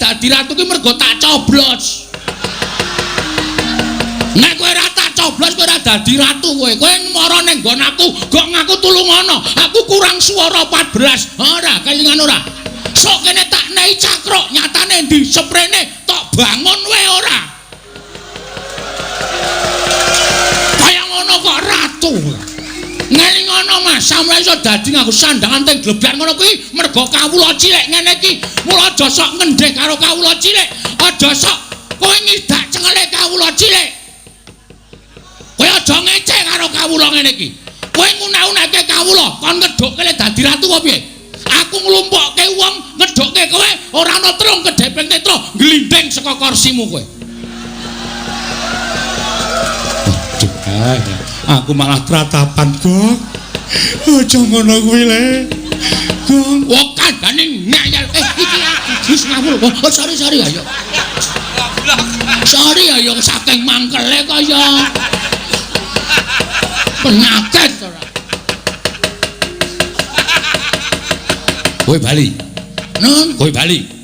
dadi ratu ki mergo tak coblos. Nek kowe ora tak coblos kowe ora dadi ratu kowe. Kowe mara ning nggon aku, gok ngaku tulungono. Aku kurang swara 14. Ora kelingan ora. Sok kene tak nei cakruk, nyatane ndi seprene tok bangun wae ora. Kaya ngono kok ratu. Ngelingono Mas, sampeyan iso dadi nganggo sandangan teng glebyar ngono kuwi mergo kawula cilik ngene iki. Mula aja sok ngendheh karo kawula cilik, aja sok kowe ngidak cengele kawula cilik. Kowe aja ngece karo kawula ngene iki. Kowe ngunek-unekke kawula, kon ngedhukke le dadi ratu apa piye? Aku nglumpukke wong ngedhukke kowe ora ana trung kedheping netra glinding saka kursimu kowe. Aduh, aku malah tratapan, Gong. Aja ngono kuwi le. Gong, wong kandhane ngeyel. Iki aku wis ngawur. Oh, sorry ayo. Sorry ayo saking mangkele kaya penyakit ora. Kowe bali. Nun, kowe bali.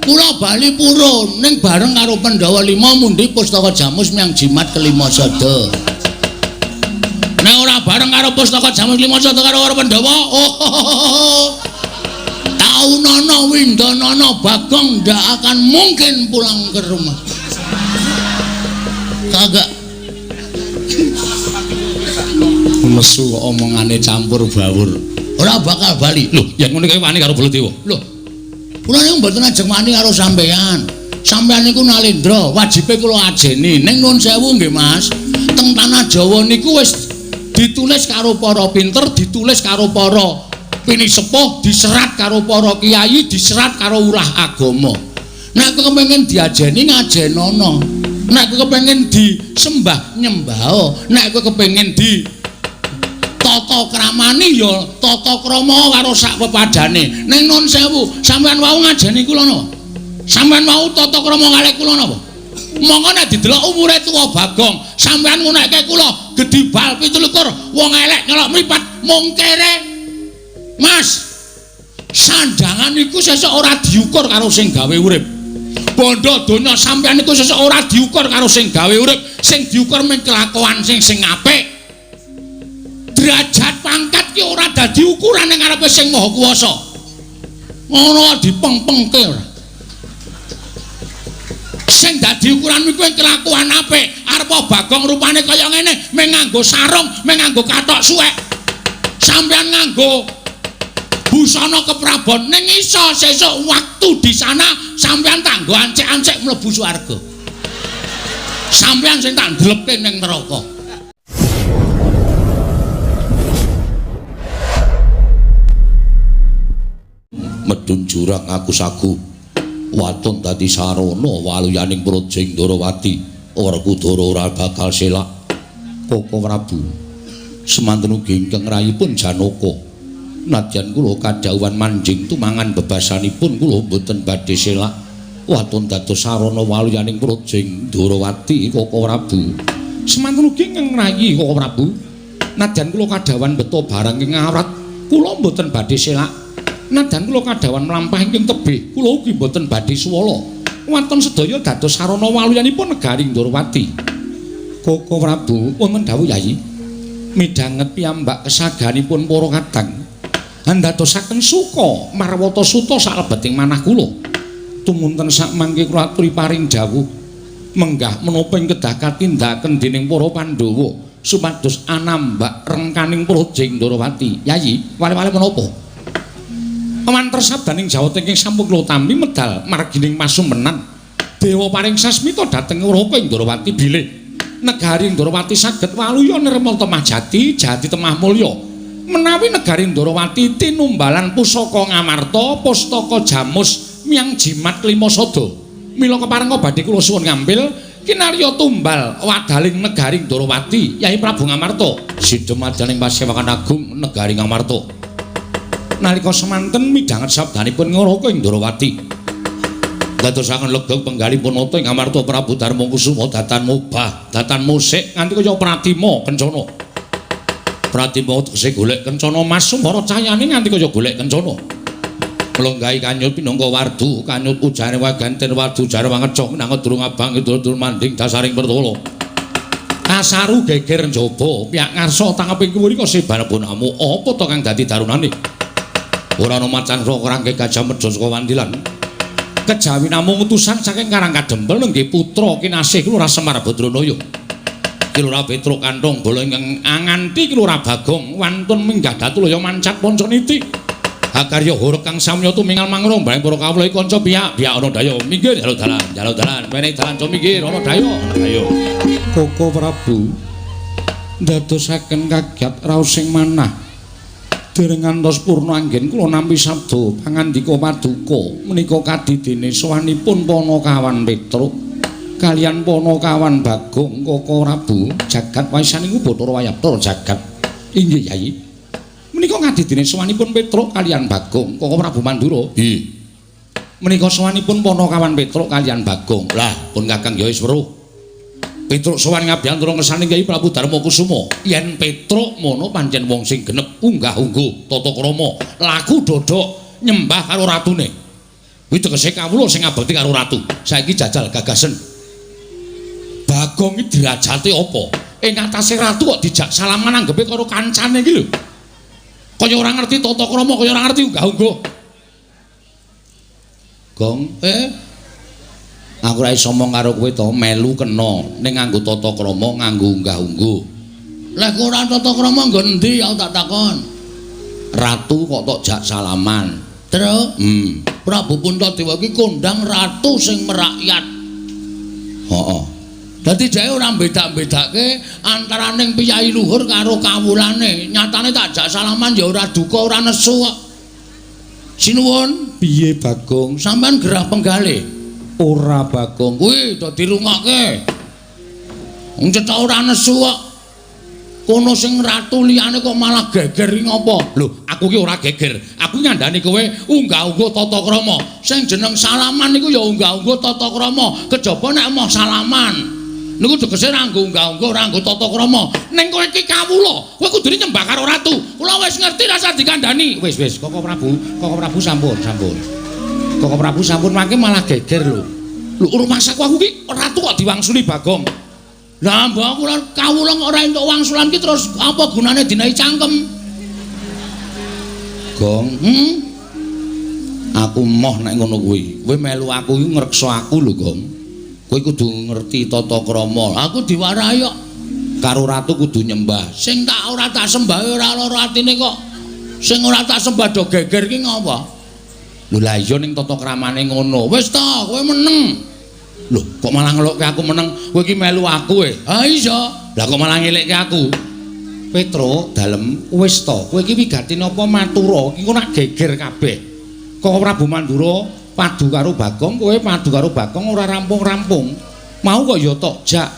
Kula bali purun ning bareng karo Pandhawa 5 mundi pustaka Jamus miang jimat kelima sada. Nek ora bareng karo pustaka Jamus lima sada karo Pandhawa, oh, taunono windonono Bagong ndak akan mungkin pulang ke rumah. Kagak. Nesu kok omongane campur bawur. Ora bakal bali. Lho, yen ngono kae wani karo Baladewa. Lho. Kula niku mboten ajeng wani karo sampeyan. Sampeyan niku nalendra, wajibe kula ajeni. Ning nuwun sewu nggih, Mas. Teng tanah Jawa niku wis ditulis karo para pinter, ditulis karo para pinisepuh, diserat karo para kiai, diserat karo ulah agama. Nek kowe kepengin diajeni ngajenono. Nek kowe kepengin disembah nyembah. Nek kowe kepengin di tata kramani ya tata krama karo sak pepadane. Ning nun sewu, sampeyan wau ngajeni kula napa? Sampeyan wau tata krama kalih kula napa? Monggo nek didelok umure tuwa Bagong, sampeyan ngunekke kula gedhi bal 27, wong elek nyolok mripat mung kere. Mas, sandangan iku sesuk ora diukur karo sing gawe urip. Bondo donya sampeyan iku sesuk ora diukur karo sing gawe urip, sing diukur mung kelakuan sing apik. Derajat pangkat ki ora dadi ukuran ning ngarepe sing Maha Kuwasa. Ngono dipengpengke ora. Sing dadi ukuran iku kelakuan apik. Arep Bagong rupane kaya ngene, mung nganggo sarung, mung nganggo kathok suwek. Sampeyan nganggo busana keprabon ning iso sesuk waktu di sana sampeyan tak nggo ancik-ancik mlebu swarga. Sampeyan sing tak ndlepke ning neraka. Medun jurang aku sagu waton dadi sarana waluyaning Praja Ndorowati. Werkudara ora bakal selak. Koko Prabu semanten ugi ingkang rayipun Janaka. Nadyan kula kadhawuhan manjing tumangan bebasanipun kula mboten badhe selak. Waton dados sarana waluyaning Praja Ndorowati. Koko Prabu semanten ugi ingkang rayi Koko Prabu. Nadyan kula kadhawuhan beto barang ing awrat kula mboten badhe selak. Nadyan kula kadhawan mlampah ingkang tebih, kula ugi mboten badhe suwala. Waton sedaya dados sarana waluyanipun negari Ndorowati. Koko Prabu wonten dawuh Yayi, midhanget piyambak kesaganipun para kadang. Andadosaken suka marwata suta salebeting manah kula. Tumunten sakmangke kula aturi paring dawuh menggah menapa ing kedah katindakaken dening para Pandhawa supados anambak rengkaning Praja Ndorowati. Yayi, wale-wale menapa? Mantra sabdaning Jawata ingkang sampun kula tampi medal margining pasumenan. Dewa paring sasmita dhateng Raka Ndorowati bilih negari Ndorowati saged waluya nirmala temah jati, jati temah mulya. Menawi negari Ndorowati tinumbalan pusaka Ngamarta, pustaka Jamus miang jimat kelima sada. Mila keparenga badhe kula suwun ngambil kinarya tumbal wadaling negari Ndorowati Yai Prabu Ngamarta. Sidha madaning pasewakan agung negari Ngamarta. Nalika semanten midhanget sabdanipun Ngaraka ing Ndorowati. Dadosaken lega penggalipun nata ing Ngamarta Prabu Darma Kusuma datan mubah, datan musik nganti kaya Pratima kencana. Pratima tegese golek kencana mas sumara cahyane nganti kaya golek kencana. Mlenggahi kanyut pinangka wardu, kanyut ujane waganten wardu jare wangecok nang durung abang durung manding dasaring pertolo. Kasaru geger njaba, piyak ngarsa tangeping kuwi sebar bonamu apa to kang dadi darunane? Ora ana macan rangke gajah medha saka wandilan. Kejawi namung utusan saking Karang Kadempel nenggih putra kinasih Lurah Semar Badranaya. Ki Lurah Petruk kantong bala ingkang anganti Ki Lurah Bagong wantun minggah datulaya mancat pancaniti. Hakarya horeg kang samya tumingal mangrung bareng para kawula kanca piyak-piyak ana daya minggir jaluk dalan jaluk dalan menehi dalan co minggir ana daya ana daya. Koko Prabu ndadosaken kagiat raos sing manah. Dereng ngantos purna anggen kula nampi sabda pangandika paduka menika kadidene sowanipun Panakawan Petruk kaliyan Panakawan Bagong. Koko Prabu jagat waisaning Bathara Wayabdara jagat. Inggih Yai. Menika ngadidene sowanipun Petruk kaliyan Bagong. Koko Prabu Mandura. Nggih. Menika sowanipun Panakawan Petruk kaliyan Bagong. Lah pun Kakang ya wis weruh. Petruk sowan ngabiyantara ngersane Kyai Prabu Darma Kusuma. Yen Petruk mono pancen wong sing genep unggah-ungguh tata krama, laku dodok nyembah karo ratune. Kuwi tegese kawula sing ngabekti karo ratu. Saiki jajal gagasen. Bagong iki derajate apa? Ing atase ratu kok dijak salaman anggepe karo kancane iki lho. Kaya ora ngerti tata krama, kaya ora ngerti unggah-ungguh. Gong, aku ora iso omong karo kowe to, melu kena ning nganggo tata krama, nganggo unggah-ungguh. Lah kok ora tata krama nggon endi aku tak takon. Ratu kok tok jak salaman. Terus, Prabu Puntadewa iki kondang ratu sing merakyat. Heeh. Dadi dheke ora mbedak-bedake antaraning piyai luhur karo kawulane. Nyatane tak jak salaman ya ora duka, ora nesu kok. Sinuwun, piye Bagong? Sampeyan gerah penggalih? Ora Bagong. Kuwi do dirungokke. Wong cetha ora nesu kok. Kono sing ratu liyane kok malah geger iki ngopo? Lho, aku ki ora geger. Aku ngandani kowe unggah-ungguh tata krama. Sing jeneng salaman niku ya unggah-ungguh tata krama. Kejaba nek emoh salaman. Niku tegese ora nganggo unggah-ungguh, ora nganggo tata krama. Ning kowe iki kawula, kowe kudune nyembah karo ratu. Kula wis ngerti rasa dikandani. Wis wis, Koko Prabu, Koko Prabu sampun, sampun. Koko Prabu sampun mangke malah geger lho. Lho rumangsaku aku ki ratu kok diwangsuli Bagong. Lah mbok aku kawula kok ora entuk wangsulan ki terus apa gunane dinahi cangkem? Gong, Aku moh nek ngono kuwi. Kowe melu aku iki ngreksa aku lho, Gong. Kowe kudu ngerti tata krama. Aku diwarahi kok. Karo ratu kudu nyembah. Sing tak ora tak sembah ora lara atine kok. Sing ora tak sembah do geger ki ngopo? Lho lah iya ning tata kramane ngono. Wis ta, kowe meneng. Lho, kok malah ngelokke aku meneng? Kowe iki melu aku e. Ha iya. Lah kok malah ngelekke aku? Petruk, dalem wis ta. Kowe iki wigati napa matura? Iki kok nak geger kabeh. Kok Prabu Mandura padu karo Bagong, kowe padu karo Bagong ora rampung-rampung. Mau kok ya tok jak.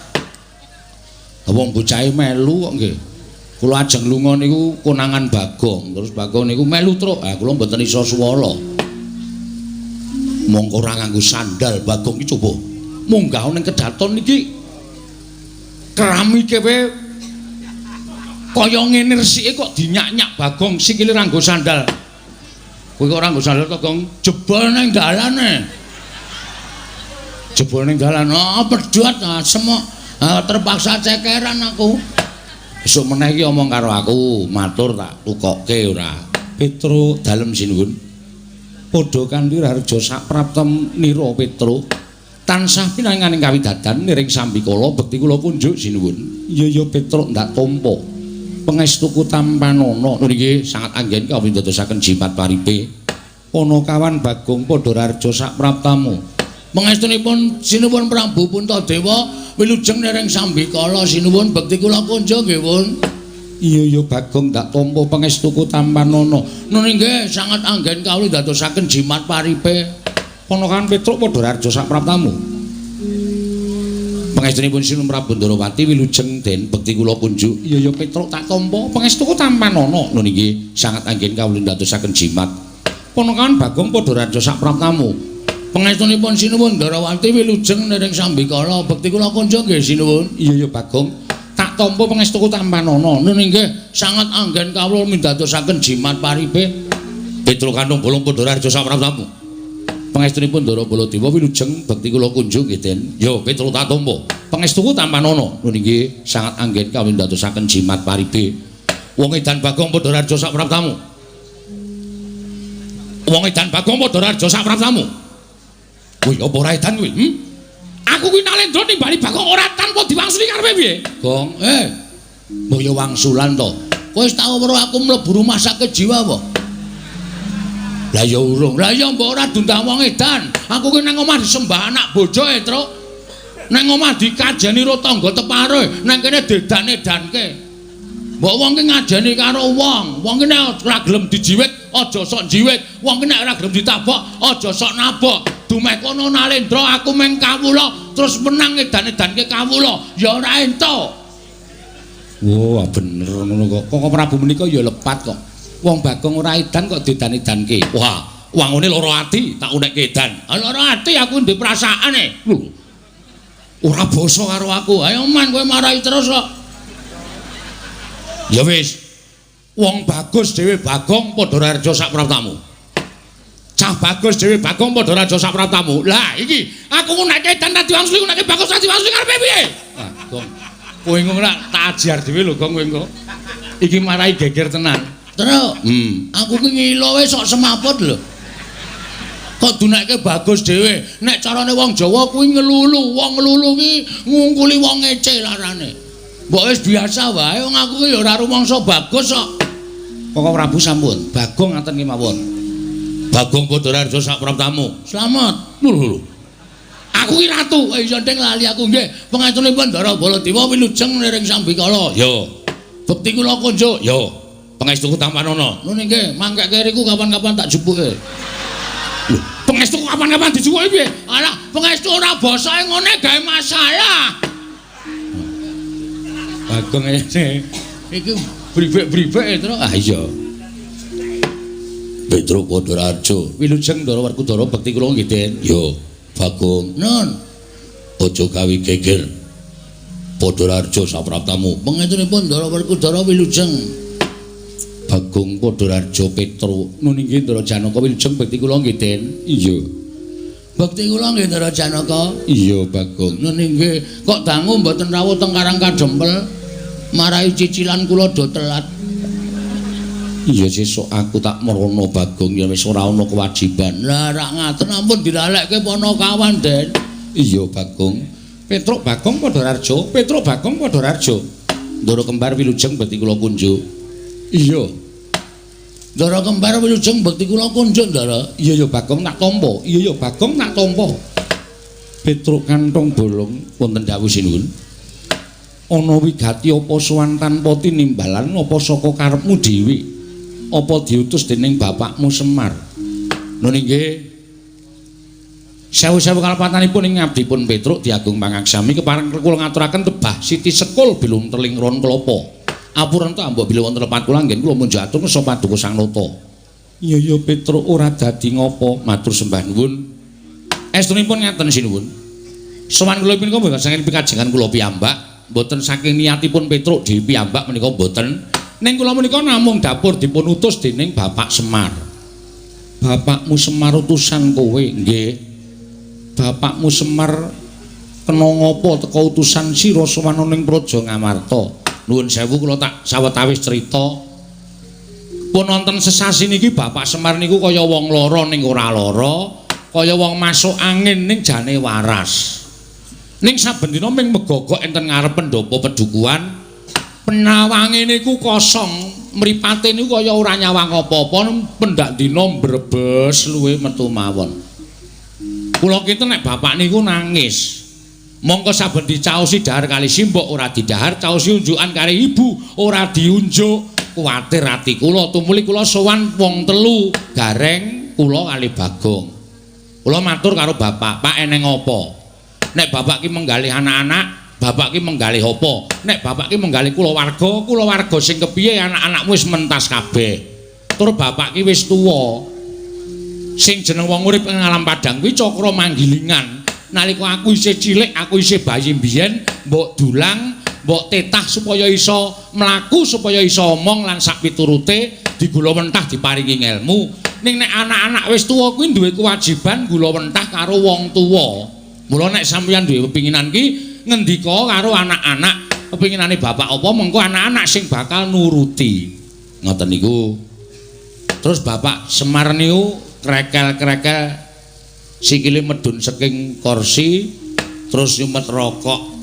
Wong bocahe melu kok nggih. Kula ajeng lunga niku konangan Bagong, terus Bagong niku melu truk. Ah kula mboten iso suwala. Mongko ora nganggo sandal Bagong iki coba. Munggah ning kedaton iki keramike wae kaya ngene resike kok dinyak-nyak Bagong sikile ora nganggo sandal. Kowe kok ora nganggo sandal to, Gong? Jebol ning dalane. Jebol ning dalan. Oh, pedhot asem kok. Terpaksa cekeran aku. Besok meneh iki omong karo aku, matur tak tukokke ora. Petruk dalem sinuwun. Padha kanthi raharja sapraptem nira Petruk. Tansah pinanganing kawidadan niring sambikala bekti kula kunjuk sinuwun. Iya ya Petruk ndak tampa. Pangestuku tampanana. Nggih sangat anggen kawula ndadosaken jimat paripe. Panakawan Bagong padha raharja sapraptamu. Pangestunipun sinuwun Prabu Puntadewa wilujeng niring sambikala sinuwun bekti kula kunjuk nggih pun. Iya ya Bagong ndak tampa pangestuku tampanana. Nun nggih sangat anggen kawula ndadosaken jimat paripe. Panakawan Petruk padha raharja sapraptamu. Pangestunipun Sinuwun Prabu Ndarawati wilujeng den bekti kula kunjuk. Iya ya Petruk tak tampa pangestuku tampanana. Nun nggih sangat anggen kawula ndadosaken jimat. Panakawan Bagong padha raharja sapraptamu. Pangestunipun Sinuwun Ndarawati wilujeng niring sambikala bekti kula kunjuk nggih sinuwun. Iya ya Bagong tak tampa pangestuku tampanana. Nun nggih sangat anggen kawula mindadosaken jimat paripe. Petro Kantung Bolong Pandharaharja sapraptamu. Pangestunipun Ndara Baladewa wilujeng bekti kula kunjung nggih Den. Yo Petro tak tampa. Pangestuku tampanana. Nun inggih sangat anggen kawin ndadosaken jimat paribe. Wong edan Bagong Pandharaharja sapraptamu. Wong edan Bagong Pandharaharja sapraptamu. Kuwi apa ora edan kuwi? Aku kuwi Nalendra nimbali Bagong ora tanpa diwangsuli karepe piye? Gong, mbok ya wangsulan to. Kowe wis tau weruh aku mlebu rumah sakit jiwa apa? Lah ya urung. Lah ya mbok ora diundang wong edan. Aku ki nang omah disembah anak bojo e, Truk. Nang omah dikajeni ro tangga tepare, nang kene dedan-edanke. Mbok wong ki ngajeni karo wong. Wong ki nek ora gelem dijiwit, aja sok njiwit. Wong ki nek ora gelem ditabok, aja sok nabok. Dumeh kono Nalendra aku meng kawula terus menang edan-edanke kawula. Ya ora entuk. Wah, bener ngono kok. Koko Prabu menika ya lepat kok. Wong Bagong ora edan kok diedan-edanke. Wah, wangune lara ati tak unekke edan. Ah lara ati aku ndek perasaane. Lho. Ora basa karo aku. Ayo man kowe marahi terus kok. Ya wis. Wong bagus dhewe Bagong Pandharaharja sapraptamu. Cah bagus dhewe Bagong Pandharaharja sapraptamu. Lah iki aku ngunekke edan ta diwangsuli ngunekke bagus ta diwangsuli karepe piye? Wah, Gong. Kowe ngono tak ajar dhewe lho Gong kowe engko. Iki marahi geger tenan. Truk. Aku ki ngilo wis sok semaput lho. Kok dunekke bagus dhewe. Nek carane wong Jawa kuwi ngelulu, wong ngelulu ki ngungkuli wong ngece larane. Mbok wis biasa wae wong aku ki ya ora rumangsa bagus kok. Koko Prabu sampun, Bagong ngaten kemawon. Bagong Pandharaharja sapraptamu. Slamet. Lho lho. Aku ki ratu. Iya ndeng lali aku nggih. Pangestunipun Ndara Baladewa wilujeng niring sambikala. Yo. Bekti kula kunjuk. Yo. Pangestuku tampanana. Nun nggih, mangkeke riku kapan-kapan tak jupuke. Lho, pangestuku kapan-kapan dijupuke piye? Alah, pangestu ora basae ngene gawe masalah. Bagong ngene. Iki bribek-bribek Truk. Ah iya. Petro Pandharaharja, wilujeng Ndara Werkudara bekti kula nggih Den. Yo, Bagong. Nun, aja gawe geger. Pandharaharja sapraptamu. Pangestunipun Ndara Werkudara wilujeng. Bagong Pandharaharja Petro. Nun inggih Ndara Janaka wilujeng bekti kula nggih Den. Iya. Bekti kula nggih Ndara Janaka. Iya Bagong. Nun inggih, kok dangu mboten rawuh teng Karang Kadempel marai cicilan kula do telat. Iya sesuk aku tak merono Bagong ya wis ora ana kewajiban. Lah rak ngaten ampun dilalekke Panakawan Den. Iya Bagong. Petruk Bagong Pandharaharja, Petruk Bagong Pandharaharja. Ndara kembar wilujeng bekti kula kunjuk. Iya. Ndara kembar wilujeng bekti kula kunjuk Ndara. Iya ya Bagong tak tampa. Iya ya Bagong tak tampa. Petruk Kantong Bolong wonten dawuh sinuwun. Ana wigati apa sowan tanpa tinimbalan apa saka karepmu dhewe? Apa diutus dening bapakmu Semar? Nun inggih. Sewu-sewu kalepatanipun ing ngabdipun Petruk diagung pangaksami kepareng kula ngaturaken tebah siti sekul bilung teling ron klapa. Apurenta mbok bilih wonten lepat kula anggen kula munjuk atur ngeso paduka Sang Nata. Iya ya Petruk ora dadi ngopo, matur sembah nuwun. Estunipun ngaten sinuwun. Sowan kula punika mboten saking pikajengan kula piyambak, mboten saking niatipun Petruk dhewe piyambak menika mboten. Ning kula menika namung dapur dipun utus dening Bapak Semar. Bapakmu Semar utusan kowe nggih. Bapakmu Semar kena ngapa teka utusan sira sowan ning Praja Ngamarta? Nuwun sewu kula tak sawetawis crita. Pun wonten sesasi niki Bapak Semar niku kaya wong lara ning ora lara, kaya wong masuk angin ning jane waras. Ning saben dina ming megogok enten ngarep pendopo pedukuhan. Penawange niku kosong, mripate niku kaya ora nyawang apa-apa, pendak dina mbrebes luwe metu mawon. Kula kinten nek bapak niku nangis. Mongko saben dicaosi dahar kali simbok ora didahar, caosi unjukan kali ibu ora diunjuk. Kuwatir ati kula tumuli kula sowan wong telu, Gareng, kula kali Bagong. Kula matur karo bapak, "Pak eneng apa?" Nek bapak ki menggalih anak-anak, bapak ki menggalih apa? Nek bapak ki menggalih kulawarga, kulawarga sing kepiye anak-anakmu wis mentas kabeh. Tur bapak ki wis tuwa. Sing jeneng wong urip ing alam padang kuwi cakra manggilingan. Nalika aku isih cilik, aku isih bayi mbiyen, mbok dulang, mbok tetah supaya iso mlaku, supaya iso omong lan sak piturute digula mentah diparingi ngelmu. Ning nek anak-anak wis tuwa kuwi duwe kewajiban gula wentah karo wong tuwa. Mula nek sampeyan duwe pepinginan ki ngendika karo anak-anak, pepinginane bapak apa mengko anak-anak sing bakal nuruti. Ngoten niku. Terus Bapak Semar niku krekel-krekel sikile medhun saking kursi terus nyumet rokok.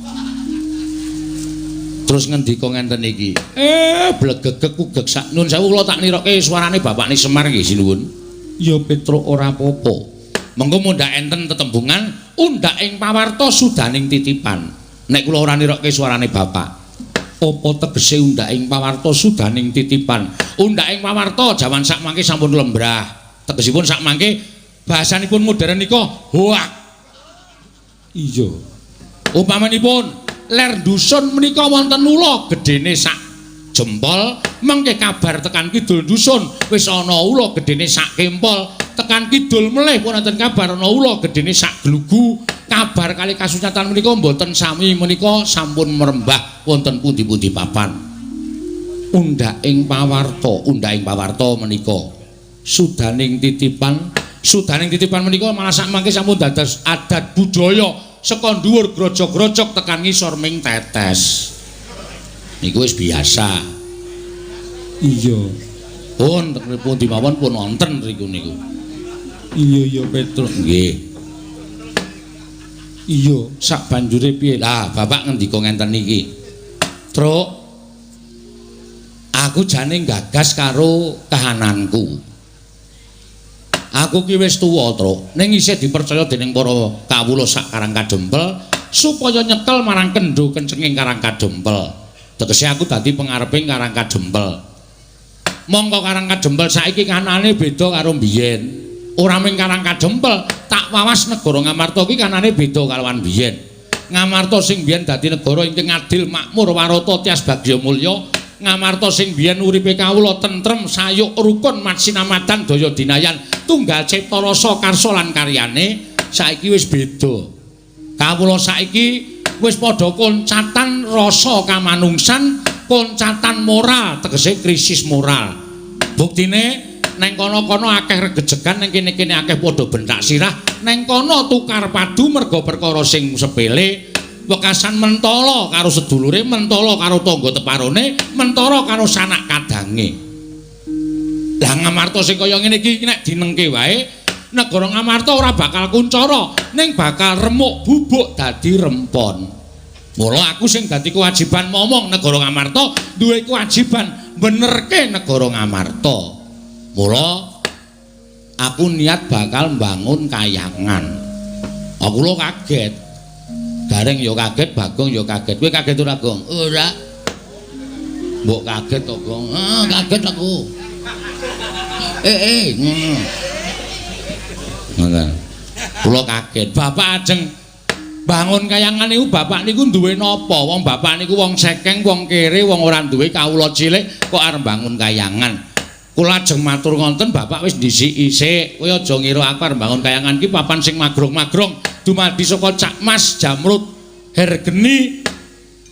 Terus ngendika ngenten iki. Blegegeg kugeg sak nun sewu kula tak nirokke suarane bapakne Semar nggih sinuwun. Ya Petruk ora apa-apa. Mengko mundhak enten tetembungan undhak ing pawarta sudaning titipan. Nek kula ora nirokke suarane bapak. Apa tegese undhak ing pawarta sudaning titipan? Undhak ing pawarta jaman sakmangke sampun lembrah. Tegesipun sakmangke bahasanipun modern nika hoak. Iya. Upamanipun ler dusun menika wonten ula gedene sak jempol, mengke kabar tekan kidul dusun wis ana ula gedene sak kempol, tekan kidul melih pun wonten kabar ana ula gedene sak glugu. Kabar kali kasunyatan menika mboten sami menika sampun merembah wonten pundi-pundi papan. Undhak ing pawarta, undhak ing pawarta menika sudaning titipan, sudaning titipan menika malah sakmangke sampun dados adat budaya saka dhuwur grojog-grojog tekan ngisor ming tetes. Niku wis biasa. Iya. Pun pundi mawon pun wonten riku niku. Iya iya Petruk. Nggih. Iya, sak banjure piye? Lah, bapak ngendika ngenten iki. Truk, aku jane gagas karo kahananku. Aku ki wis tuwa, Truk. Ning isih dipercaya dening para kawula sak Karang Kadempel supaya nyekel marang kendho kencenging Karang Kadempel. Tegese aku dadi pengareping Karang Kadempel. Mongko Karang Kadempel saiki kanane beda karo mbiyen. Ora mung Karang Kadempel, tak wawas negara Ngamarta ki kanane beda kalawan biyen. Ngamarta sing biyen dadi negara ingkang adil, makmur, warata, tias bagya mulya. Ngamarta sing biyen uripe kawula tentrem, sayuk, rukun, matsinamadan, daya dinayan, tunggal cipta rasa karsa lan karyane saiki wis beda. Kawula saiki wis padha koncatan rasa kamanungsan, koncatan moral, tegese krisis moral. Buktine neng kono-kono akeh regejegan, neng kene-kene akeh padha bentak sirah, neng kono tukar padu merga perkara sing sepele, wekasan mentala karo sedulure, mentala karo tangga teparone, mentara karo sanak kadange. Lah Ngamarta sing kaya ngene iki nek dinengke wae, negara Ngamarta ora bakal kuncara, ning bakal remuk bubuk dadi rempon. Mula aku sing dadi kewajiban momong negara Ngamarta duwe kewajiban benerke negara Ngamarta. Mula aku niat bakal mbangun kayangan. Aku lho kaget. Gareng ya kaget, Bagong ya kaget. Kowe kaget ora, Gong? Ora. Mbok kaget to, Gong? Ah, kaget aku. Ngono. Ngoten. Kula kaget. Bapak ajeng bangun kayangan niku bapak niku duwe napa? Wong bapak niku wong sekeng, wong kere, wong ora duwe kawula cilik kok arep bangun kayangan. Kula ajeng matur ngonten bapak wis ndhisiki sik. Kowe aja ngira aku arep bangun kayangan ki papan sing magrong-magrong dumadi saka Cak Mas, Jamrut, Hergeni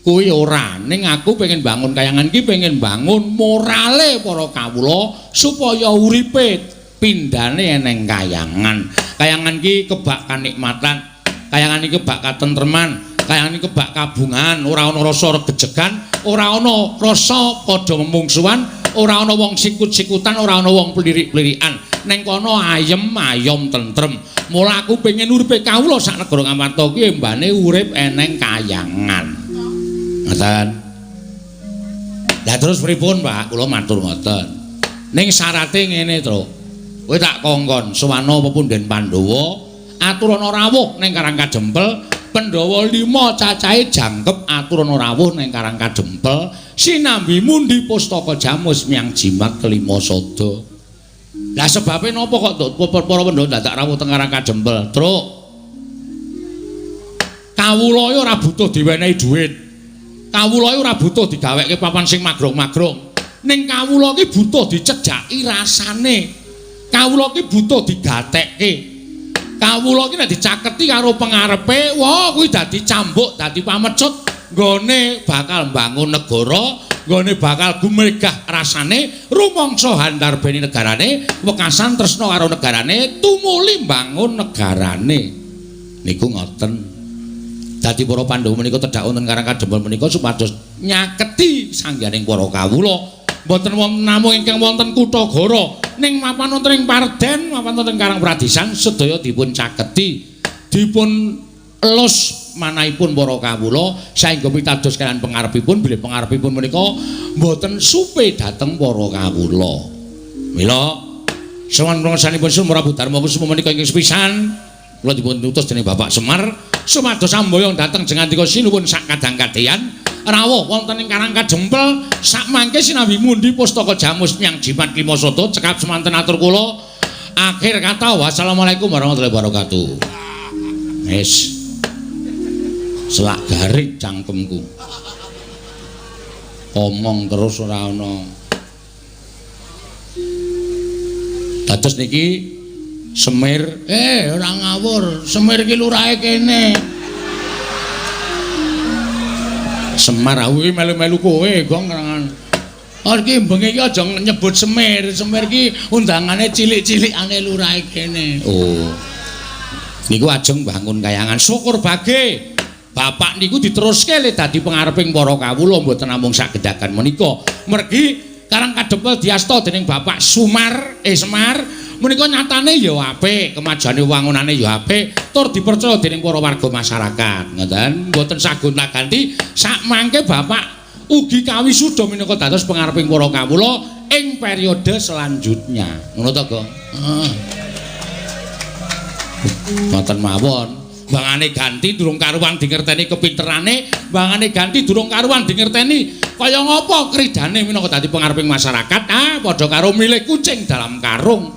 kuwi ora. Ning aku pengen bangun kayangan ki pengen bangun morale para kawula supaya uripe pindhane eneng kayangan. Kayangan ki kebak kanikmatan, kayangan iki kebak katentreman, kayangan iki kebak kabungan, ora ana rasa regejegan, ora ana rasa padha memungsuhan, ora ana wong sikut-sikutan, ora ana wong plirik-plirikan. Neng kono ayem ayom tentrem. Mula aku pengen uripe kawula sak negara Ngamarta ki embane urip eneng kayangan. Ngoten. Lah terus pripun, Pak? Kula matur ngoten. Ning syarate ngene, Truk. Kowe tak kongkon sowana pepunden Pandhawa, aturana rawuh ning Karang Kadempel. Pandhawa 5 cacahe jangkep aturana rawuh ning Karang Kadempel sinambi mundi pustaka jamus miang jimat kelima sada. Lah sebabe napa kok para Pandhawa dadak rawuh teng Karang Kadempel? Truk. Kawula ora butuh diwenehi dhuwit. Kawula ora butuh digawekke papan sing magrong-magrong. Ning kawula ki butuh dicejaki rasane. Kawula ki butuh digatekke. Kawula ki nek dicaketi karo pengarepe, wah kuwi dadi cambuk, dadi pamecut nggone bakal mbangun negara, nggone bakal gumregah rasane rumangsa handarbeni negarane, wekasan tresna karo negarane, tumuli mbangun negarane. Niku ngoten. Dadi para Pandhawa menika tedhak wonten Karang Kadempel menika supados nyaketi sangganing para kawula. Mboten wonten namung ingkang wonten Kutagara, ning mapan wonten ing Parden, mapan wonten Karang Pradisan sedaya dipun caketi, dipun elus manahipun para kawula saengga pitados kaliyan pangarepipun bilih pangarepipun menika mboten supe dhateng para kawula. Mila sowan pangsanipun Sri Prabu Darma Kusuma menika ingkang sepisan kula dipun utus dening Bapak Semar supados amboyong dhateng jengandika sinuwun sak kadang-kadeyan rawuh wonten ing Karang Kadempel sakmangke sinambi mundi pustaka jamus nyang jimat Klimasada cekap semanten atur kula akhir kata wassalamualaikum warahmatullahi wabarakatuh. Wis selak garing cangkemku omong terus ora ana. Dados niki Semir, ora ngawur, Semir ki lurahe kene. Semar aku iki melu-melu kowe, Gong. Oh iki bengi iki aja nyebut Semir, Semir ki undangane cilik-cilikane lurahe kene. Oh. Niku ajeng bangun kayangan syukur bage. Bapak niku diteruske le dadi pengareping para kawula mboten namung sak gedhagan menika. Mergi Karang Kadempel diasta dening Bapak Sumar, Semar menika nyatane ya apik, kemajuane wangunane ya apik, tur dipercaya dening para warga masyarakat. Ngoten, mboten sagonta-ganti sakmangke Bapak ugi kawisuda minangka dados pengareping para kawula ing periode selanjutnya. Ngono to, Gong? Heeh. Ngoten mawon. Bangane ganti durung karuan dingerteni kepinterane, bangane ganti durung karuan dingerteni kaya ngapa kridane minangka dadi pengareping masyarakat. Ah, padha karo milih kucing dalam karung.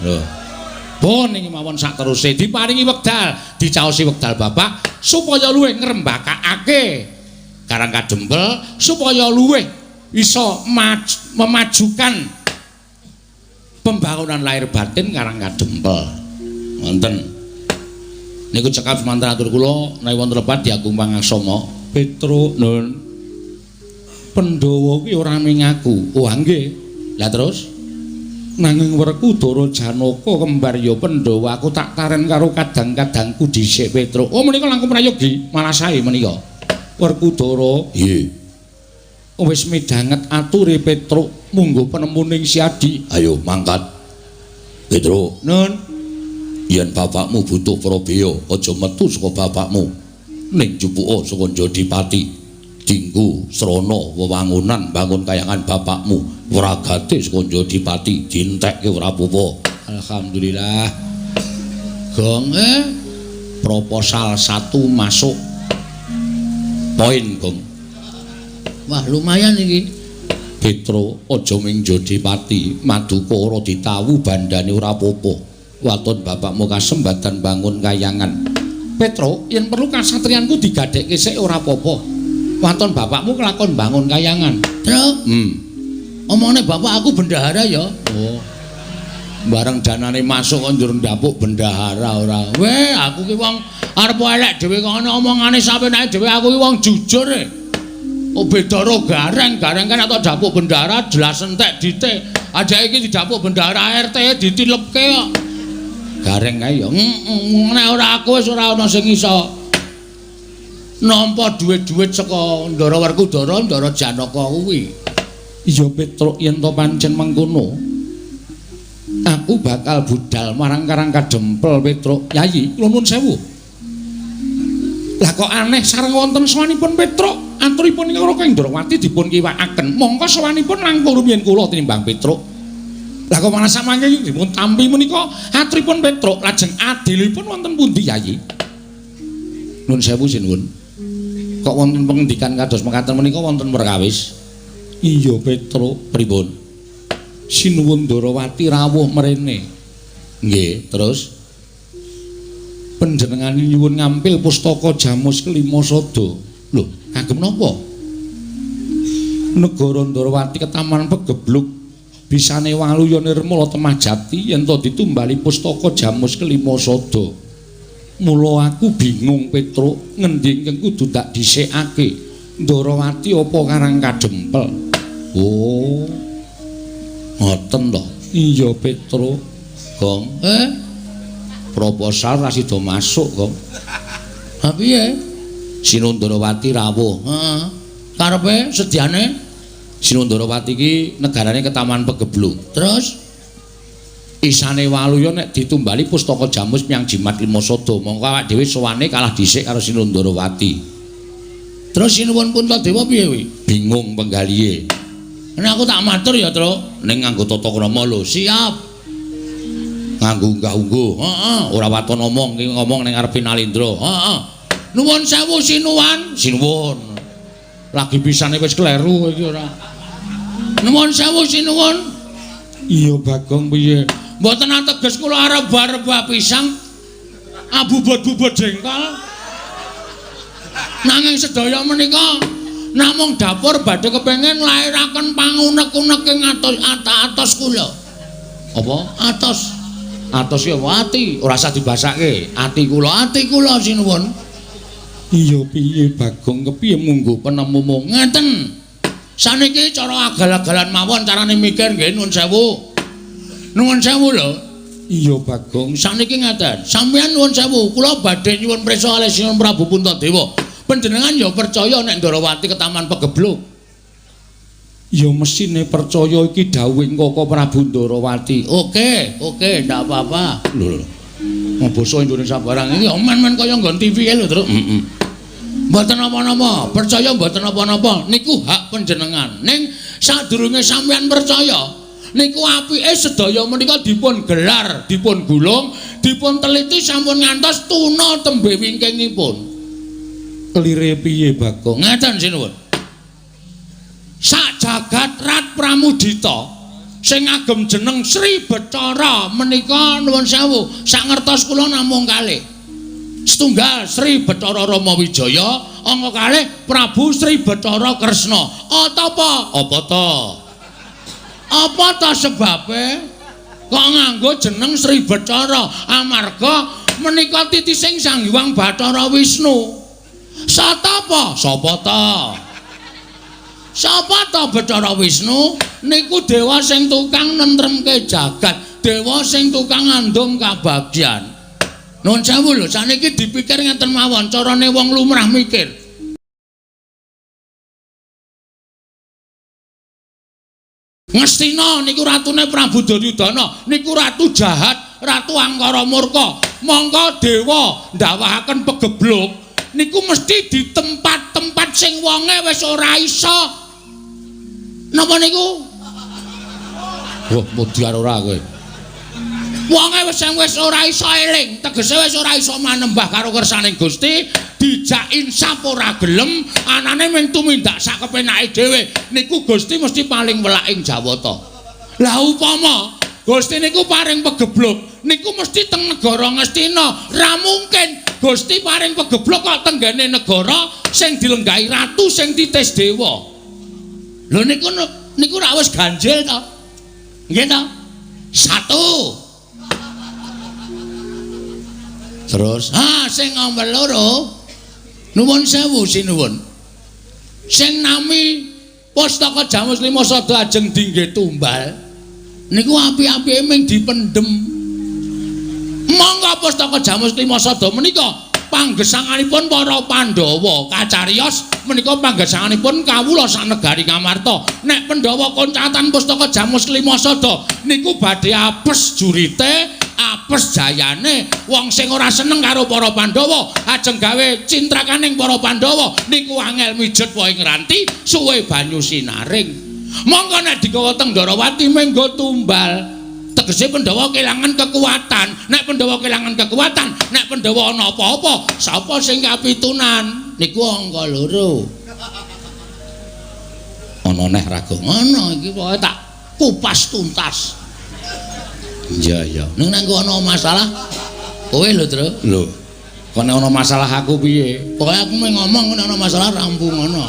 Lho. Pun iki mawon sak teruse diparingi wekdal, dicaosi wekdal Bapak supaya luwih ngrembakakake Karang Kadempel, supaya luwih iso memajukan pembangunan lahir batin Karang Kadempel. Wonten. Niku cekap semanten atur kula menawi wonten lepat diagung pangaksama. Petruk nun. Pandhawa ki ora ming aku. Oh nggih. Lah terus nanging Werkudara Janaka kembar ya Pandhawa aku tak taren karo kadang-kadangku dhisik Petruk. Oh menika langkung prayogi malah sae menika. Werkudara nggih. Wis midhanget ature Petruk munggo penemuning Siadi. Ayo mangkat. Petruk nun. Yen bapakmu butuh prabeya aja metu saka bapakmu. Ning jupuka saka Jodipati. Dinggo srana wewangunan bangun kayangan bapakmu. Wragate saka Jodipati dientekke ora apa-apa. Alhamdulillah. Gong proposal 1 masuk. Poin, Gong. Wah, lumayan iki. Petro aja ming Jodipati, maduka ora ditawu bandane ora apa-apa. Waton bapakmu kasembatan bangun kayangan. Petro, yen perlu kasatriyanku digadhekke sik ora apa-apa. Waton bapakmu kelakon bangun kayangan. Tru? Omongane bapak aku bendahara ya. Oh. Bareng danane masuk kok njur ndapuk bendahara ora. Weh, aku ki wong arep elek dhewe kok ana omongane sapenake dhewe aku ki wong jujur e. Oh beda ro gareng, gareng kan atau dapuk bendahara jelas entek dite. Aja iki didapuk bendahara RT ditilepke kok. Gareng kae ya. Nek ora aku wis ora ana sing iso nampa dhuwit-dhuwit saka Ndara Werkudara, Ndara Janaka kuwi. Iya Petruk, yen to pancen mengkono aku bakal budal marang Karang Kadempel Petruk. Yayi, kula nuwun sewu. Lah kok aneh sareng wonten sowanipun Petruk, aturipun ingkang Raka Indrawati dipun kiwakaken. Mongko sowanipun langkung rumiyin kula tinimbang Petruk. Lah kok malah samangke dipun tampi menika aturipun Petruk lajeng adilipun wonten pundi Yayi? Nuwun sewu sinuwun. Kok wonten pengendikan kados mekaten menika wonten perkawis? Iya Petruk, pripun? Sinuwun Ndorowati rawuh mrene. Nggih, terus panjenengane nyuwun ngampil pustaka Jamus Kelima Sada. Lho, kagem napa? Negara Ndorowati ketaman pegebluk bisane waluya nirmala temah jati yen to ditumbali pustaka Jamus Kelima Sada. Mula aku bingung Petruk, ngendi ingkang kudu tak dhisikake. Ndarawati apa Karang Kadempel? Oh. Ngoten to. Iya, Petro. Gong. Proposal ra sida masuk, Gong. Ha piye? Sinundarawati rawuh. Heeh. Karepe sediane Sinundarawati iki negarane Ketaman Pegebluk. Terus isane Waluya nek ditumbali pustaka Jamus menyang Jimat Lima Sada, mongko awak dhewe sowane kalah dhisik karo Sinundarawati. Terus Sinuwun Puntadewa piye kuwi? Bingung penggalihe. Nek aku tak matur ya, Truk. Ning nganggo tata krama lho. Siap. Nganggo unggah-ungguh. Heeh. Ora waton omong, ki ngomong ning ngarepe Nalendra. Heeh. Nuwun sewu Sinuwan. Sinuwun. Lagi pisane wis kleru iki ora. Nuwun sewu Sinuwun. Iya, Bagong piye? Mboten ateges kula arep rebah pisang abubut-bubut jengkol. Nanging sedaya menika namung dapur badhe kepengin nglairaken pangunek-unek ing atos kula. Apa? Atos. Atos ki apa? Ati, ora usah dibasake. Ati kula sinuwun. Iya piye Bagong, kepiye munggo penemumu? Ngeten. Saniki cara agal-agalan mawon carane mikir nggih nuwun sewu. Nuwun sewu lho. Iya Bagong, saniki ngeten. Sampeyan nuwun sewu, kula badhe nyuwun prisa kalih Sinuwun Prabu Puntadewa. Panjenengan ya percaya nek Ndarawati Ketaman Pegebluk? Ya mesine percaya iki dawuhing Koko Prabu Ndarawati. Oke, oke, ndak apa-apa. Lho lho. Basa Indonesia barang iki men-men kaya nggon TV lho, Truk. Heeh. Mboten napa-napa, percaya mboten napa-napa, niku hak panjenengan. Ning sadurunge sampeyan percaya, niku apike sedaya menika dipun gelar, dipun gulung, dipun teliti sampun ngantos tuna tembe wingkingipun. Kelire piye Bagong? Ngeten sinuwun. Sak jagat Rat Pramudita sing ngagem jeneng Sri Bathara menika nuwun sewu, sak ngertos kula namung kalih. Setunggal Sri Bathara Rama Wijaya, angka kalih Prabu Sri Bathara Kresna. Atapa? Apa ta? Apa ta sebabe kok nganggo jeneng Sri Bathara? Amarga menika titising Sang Hyang Bathara Wisnu. Satapa? Sapa ta? Sapa ta Bathara Wisnu? Niku dewa sing tukang nentremke jagat, dewa sing tukang ngandum kabagyan. Nuwun sewu lho, saniki dipikir ngeten mawon, carane wong lumrah mikir. Ngastina niku ratune Prabu Duryudana, niku ratu jahat, ratu angkara murka. Mongko dewa ndawahaken pegebluk niku mesti di tempat-tempat sing wonge wis ora iso. Napa niku? Wah, mudyar ora kowe. Wonge wis ora iso eling, tegese wis ora iso manembah karo kersaning Gusti, dijak insaf ora gelem, anane mung tumindak sak kepenake dhewe. Niku Gusti mesti paling welak ing Jawata. Lah upama Gusti niku paring pegebluk, niku mesti teng negara Ngastina. Ra mungkin Gusti paring pegebluk kok tenggene negara sing dilenggahi ratu sing titis dewa. Lho niku niku ra wis ganjil to. Nggih to? Satu. Terus ha sing nomor loro nuwun sewu sinuwun. Sing nami Pustaka Jamus Lima Sada ajeng dingge tumbal niku api-apike ming dipendhem. Monggo Pustaka Jamus Lima Sada menika panggesanganipun para Pandhawa kacariyos menika panggesanganipun kawula sanegari Ngamarta. Nek Pandhawa koncatan Pustaka Jamus Lima Sada niku badhe apes jurite, apes jayane. Wong sing ora seneng karo para Pandhawa ajeng gawe cintrakaning para Pandhawa niku angel mijet wae ngranti suwe banyu sinaring. Monggo nek digawa teng Ndarawati menggo tumbal. Tegese Pandhawa kelangan kekuatan. Nek Pandhawa kelangan kekuatan, nek Pandhawa ana apa-apa, sapa sing kapitunan? Niku angka loro. Ana neh Rago. Ana iki pokoke tak kupas tuntas. Iya iya. Ning nek ana masalah kowe lho, Tru. Lho. Kok nek ana masalah aku piye? Pokoke aku mung ngomong nek ana masalah rampung ngono.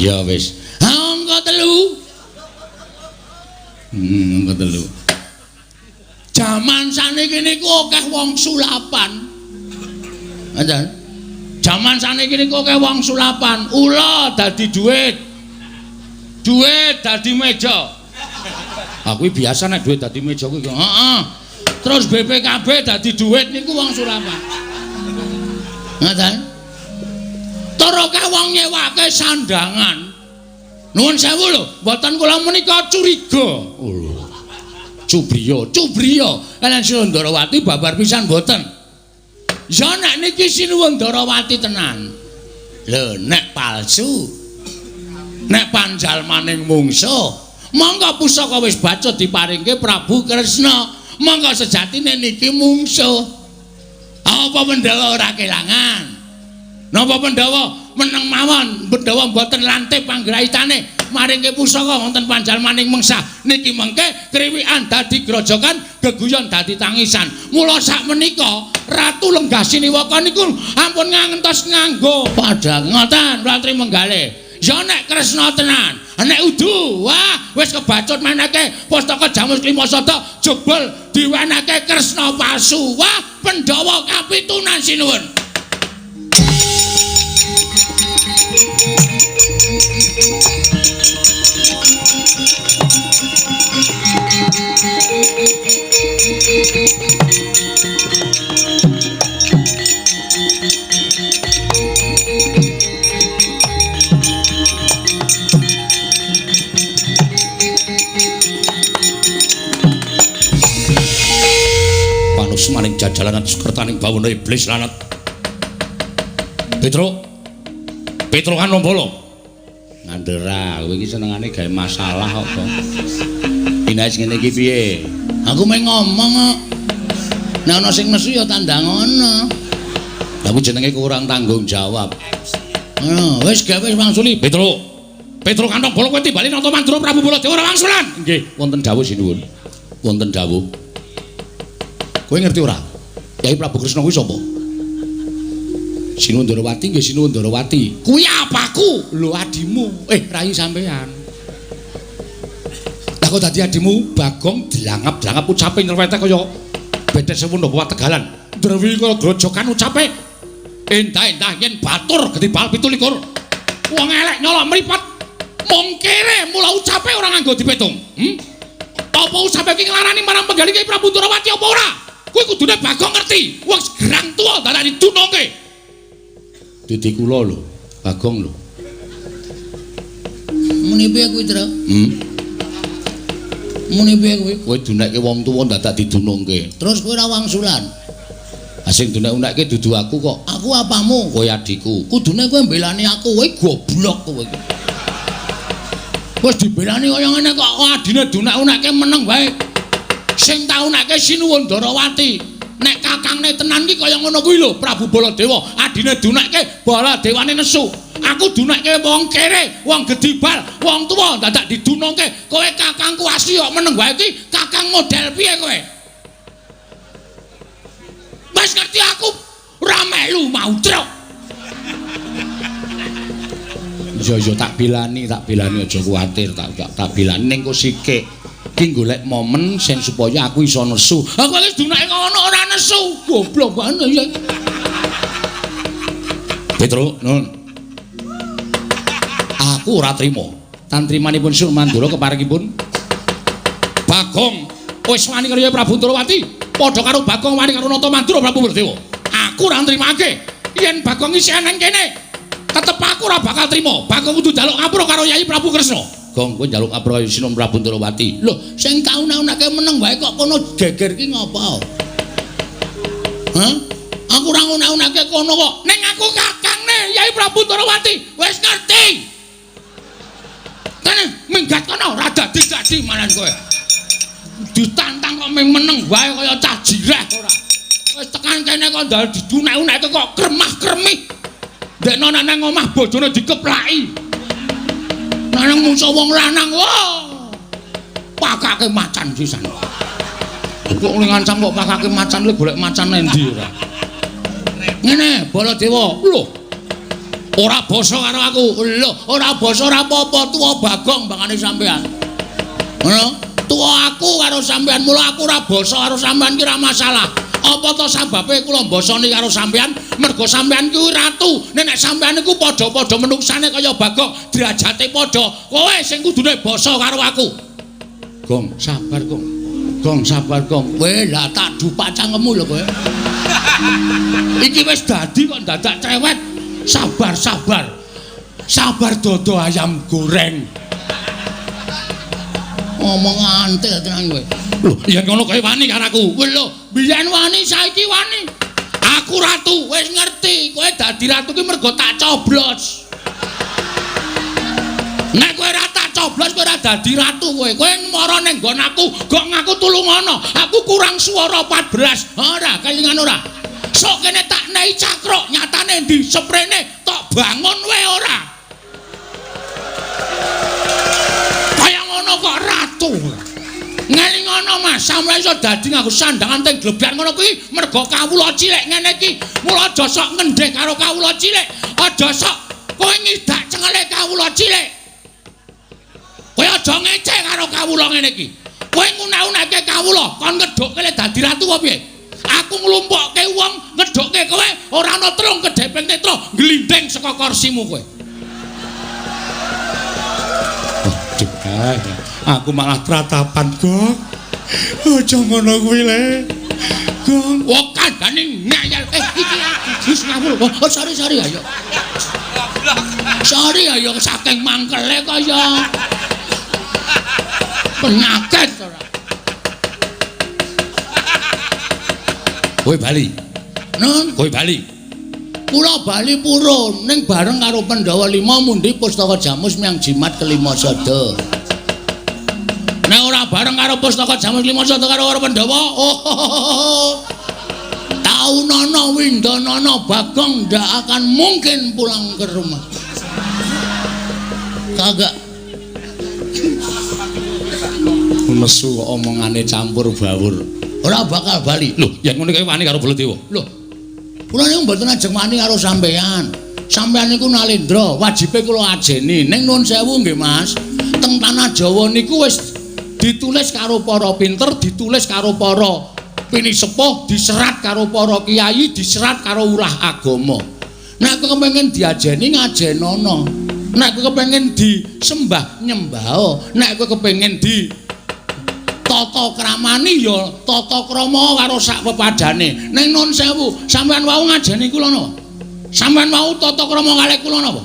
Ya wis. Ha angka telu. Angka telu. Jaman saniki niku akeh wong sulapan. Ngoten. Jaman saniki niku akeh wong sulapan, ula dadi duit. Duit dadi meja. Aku biasa nek duit dadi meja kuwi. Heeh. Terus BPKB dadi duit niku wong sulapan. Ngoten. Tur akeh wong nyewake sandangan. Nuwun sewu lho, mboten kula menika curiga. Lho. Cubriya, cubriya. Kaliyan Sinuwun Ndarawati babar pisan mboten. Ya nek niki Sinuwun Ndarawati tenan. Lho nek palsu. Nek panjalmaning mungsuh, monggo pusaka wis bacut diparingke Prabu Kresna. Monggo sejatine niki mungsuh. Apa Pandhawa ora kelangan? Napa Pandhawa meneng mawon, Pandhawa mboten lantip panggraitane maringke pusaka wonten panjalmaning mengsah. Niki mengke kriwikan dadi grojokan, geguyon dadi tangisan. Mula sakmenika Ratu Lenggah Siniwaka niku ampun ngantos nganggo padhang ngoten Ratri Menggale. Ya nek Kresna tenan, nek udu, wah wis kebacut meneke pustaka Jamus Klimasada jebul diwenehke Kresna palsu. Wah, Pandhawa kapitunan sinuwun. Panus maning jajalanan sukertaning bawana iblis lanat. Petro, Petro kan Lombolo. Ngandera, kowe iki senengane gawe masalah kok to. Inais ngene iki piye? Aku mung ngomong kok. Nek ana sing nesu ya tandang ana. Lah kuwi jenenge kurang tanggung jawab. Ngono, wis gawe wis wangsuli. Petro. Petro kantong bolo kowe timbali nata Mandura Prabu Baladewa ora wangsulan. Nggih, wonten dawuh sinuwun. Wonten dawuh. Kowe ngerti ora? Kyai Prabu Kresna kuwi sapa? Sinuwun Ndarawati nggih Sinuwun Ndarawati. Kuwi apaku? Lho adimu. Rai sampean. Lah kok dadi adimu Bagong dlangap-dlangap ucape nyerwete kaya bedes sewu napa Tegalan. Drewi kaya grojokan ucape. Endah-endah yen batur gedhi bal 27. Wong elek nyolok mripat. Mung kere mula ucape ora nganggo dipetung. Apa ucape iki nglarani marang penggalih Kyai Prabu Ndarawati apa ora? Kuwi kudune Bagong ngerti. Wong gerang tuwa dadak didunungke. Didi kula lho, Bagong lho. Muni piye kuwi, Tru? Muni piye kuwi? Kowe dunekke wong tuwa dadak didunungke. Terus kowe ora wangsulan. Ha sing dunek-unekke dudu aku kok. Aku apamu? Kowe adikku. Kudune kowe mbelani aku, kowe goblok kowe iki. Wis dibelani kaya ngene kok adine dunek-unekke meneng wae. Sing taunekke Sinuwun Ndarawati. Nek kakangne tenan ki kaya ngono kuwi lho, Prabu Baladewa. Adine dunekke Baladewane nesu. Aku dunekke wong kere, wong gedibal, wong tuwa dadak didunungke. Kowe kakangku asli kok meneng wae iki, kakang model piye kowe? Wis ngerti aku ora melu mau truk. Iya iya tak bilani aja kuwatir, tak bilani ning kok sikik. Ki golek momen sing supaya aku iso nesu. Aku wis dunake ngono ora nesu. Goblok banget ya. Petro, nun. Aku ora trima. Tantrimanipun Sur Mandura keparingipun Bagong wis wani karo Prabu Ndarawati, padha karo Bagong wani karo Nata Mandura Prabu Baladewa. Aku ora nrimake. Yen Bagong isih nang kene, tetep aku ora bakal trima. Bagong kudu njaluk ngapura karo Yai Prabu Kresna. Gong kowe njaluk ngapura karo Sinuwun Prabu Ndarawati. Lho, sing taun-taunake meneng wae kok kono geger ki ngopo? Hah? Aku ora ngunak-unake kono kok. Ning aku kakangne Yai Prabu Ndarawati. Wis ngerti. Kene minggat kono ora dadi-dadi manan kowe. Ditantang kok ming meneng wae kaya cah jireh ora. Wis tekan kene kok ndal didunek-uneke kok kremah-kremih. Ndekno nang omah bojone dikeplaki. Nang mungsuh wong lanang wah. Pakake macan sisan. Kok ngancam kok pakake macan lho golek macan endi ora. Ngene Baladewa. Lho. Ora basa karo aku. Lho, ora basa ora apa-apa tuwa Bagong bangane sampean. Ngono? Tuwa aku karo sampean, mula aku ora basa karo sampean ki ora masalah. Apa to sababe kula mbasani karo sampean? Mergo sampean kuwi ratu. Nek sampean niku padha-padha menuksane kaya Bagong, derajate padha. Kowe sing kudune basa karo aku. Gong, sabar, Gong. Gong, sabar, Gong. Kowe lah tak dupak cangkemmu lho kowe. Iki wis dadi kok dadak cerewet. Sabar, sabar. Sabar dodo ayam goreng. Ngomong antil tenan kowe. Lho, yen ngono kowe wani karo aku. Lho, biyen wani saiki wani. Aku ratu, wis ngerti. Kowe dadi ratu ki mergo tak coblos. Nek kowe ora tak coblos kowe ora dadi ratu kowe. Kowe mara ning nggon aku, gok ngaku tulungono. Aku kurang swara 14. Ora, kelingan ora. Sok kene tak nei cakruk, nyatane ndi seprene tok bangun wae ora. Kaya ngono kok ratu. Ngelingono Mas, sampeyan iso dadi nganggo sandangan teng glebyar ngono kuwi mergo kawula cilik ngene iki. Mula aja sok ngendheh karo kawula cilik, aja sok kowe ngidak cengele kawula cilik. Kowe aja ngecek karo kawula ngene iki. Kowe ngunak-unake kawula, kon ngedhukke le dadi ratu apa piye? Aku nglumpukke wong ngedhukke kowe ora ana telung kedheping netra glindhing saka kursimu kowe. Waduh, aku malah tratapan, Gong. Aja ngono kuwi le. Gong, wong kandhane ngeyel. Iki aku wis ngawur. Oh, sorry sorry ayo. Sorry ayo saking mangkele kaya penyakit ora. Kowe bali. Nun, kowe bali. Kula bali purun ning bareng karo Pandhawa 5 mundi pustaka Jamus miyang jimat kelima sada. Nek ora bareng karo pustaka Jamus lima sada karo Pandhawa, oh, taunana windanana Bagong ndak akan mungkin pulang ke rumah. Kagak. Nesu kok omongane campur bawur. Ora bakal bali. Lho, yen ngono kowe wani karo Baladewa. Lho, kula niku mboten ajeng wani karo sampeyan. Sampeyan niku nalendra, wajibe kula ajeni. Ning nuwun sewu nggih, Mas. Teng tanah Jawa niku wis ditulis karo para pinter, ditulis karo para pinisepuh, diserat karo para kiai, diserat karo ulah agama. Nek kowe kepengin diajeni ngajenono. Nek kowe kepengin disembah nyembah. Nek kowe kepengin di tata kramani ya tata krama karo sak pepadane. Ning nun sewu, sampeyan wau ngajeni kula napa? Sampeyan wau tata krama kalih kula napa?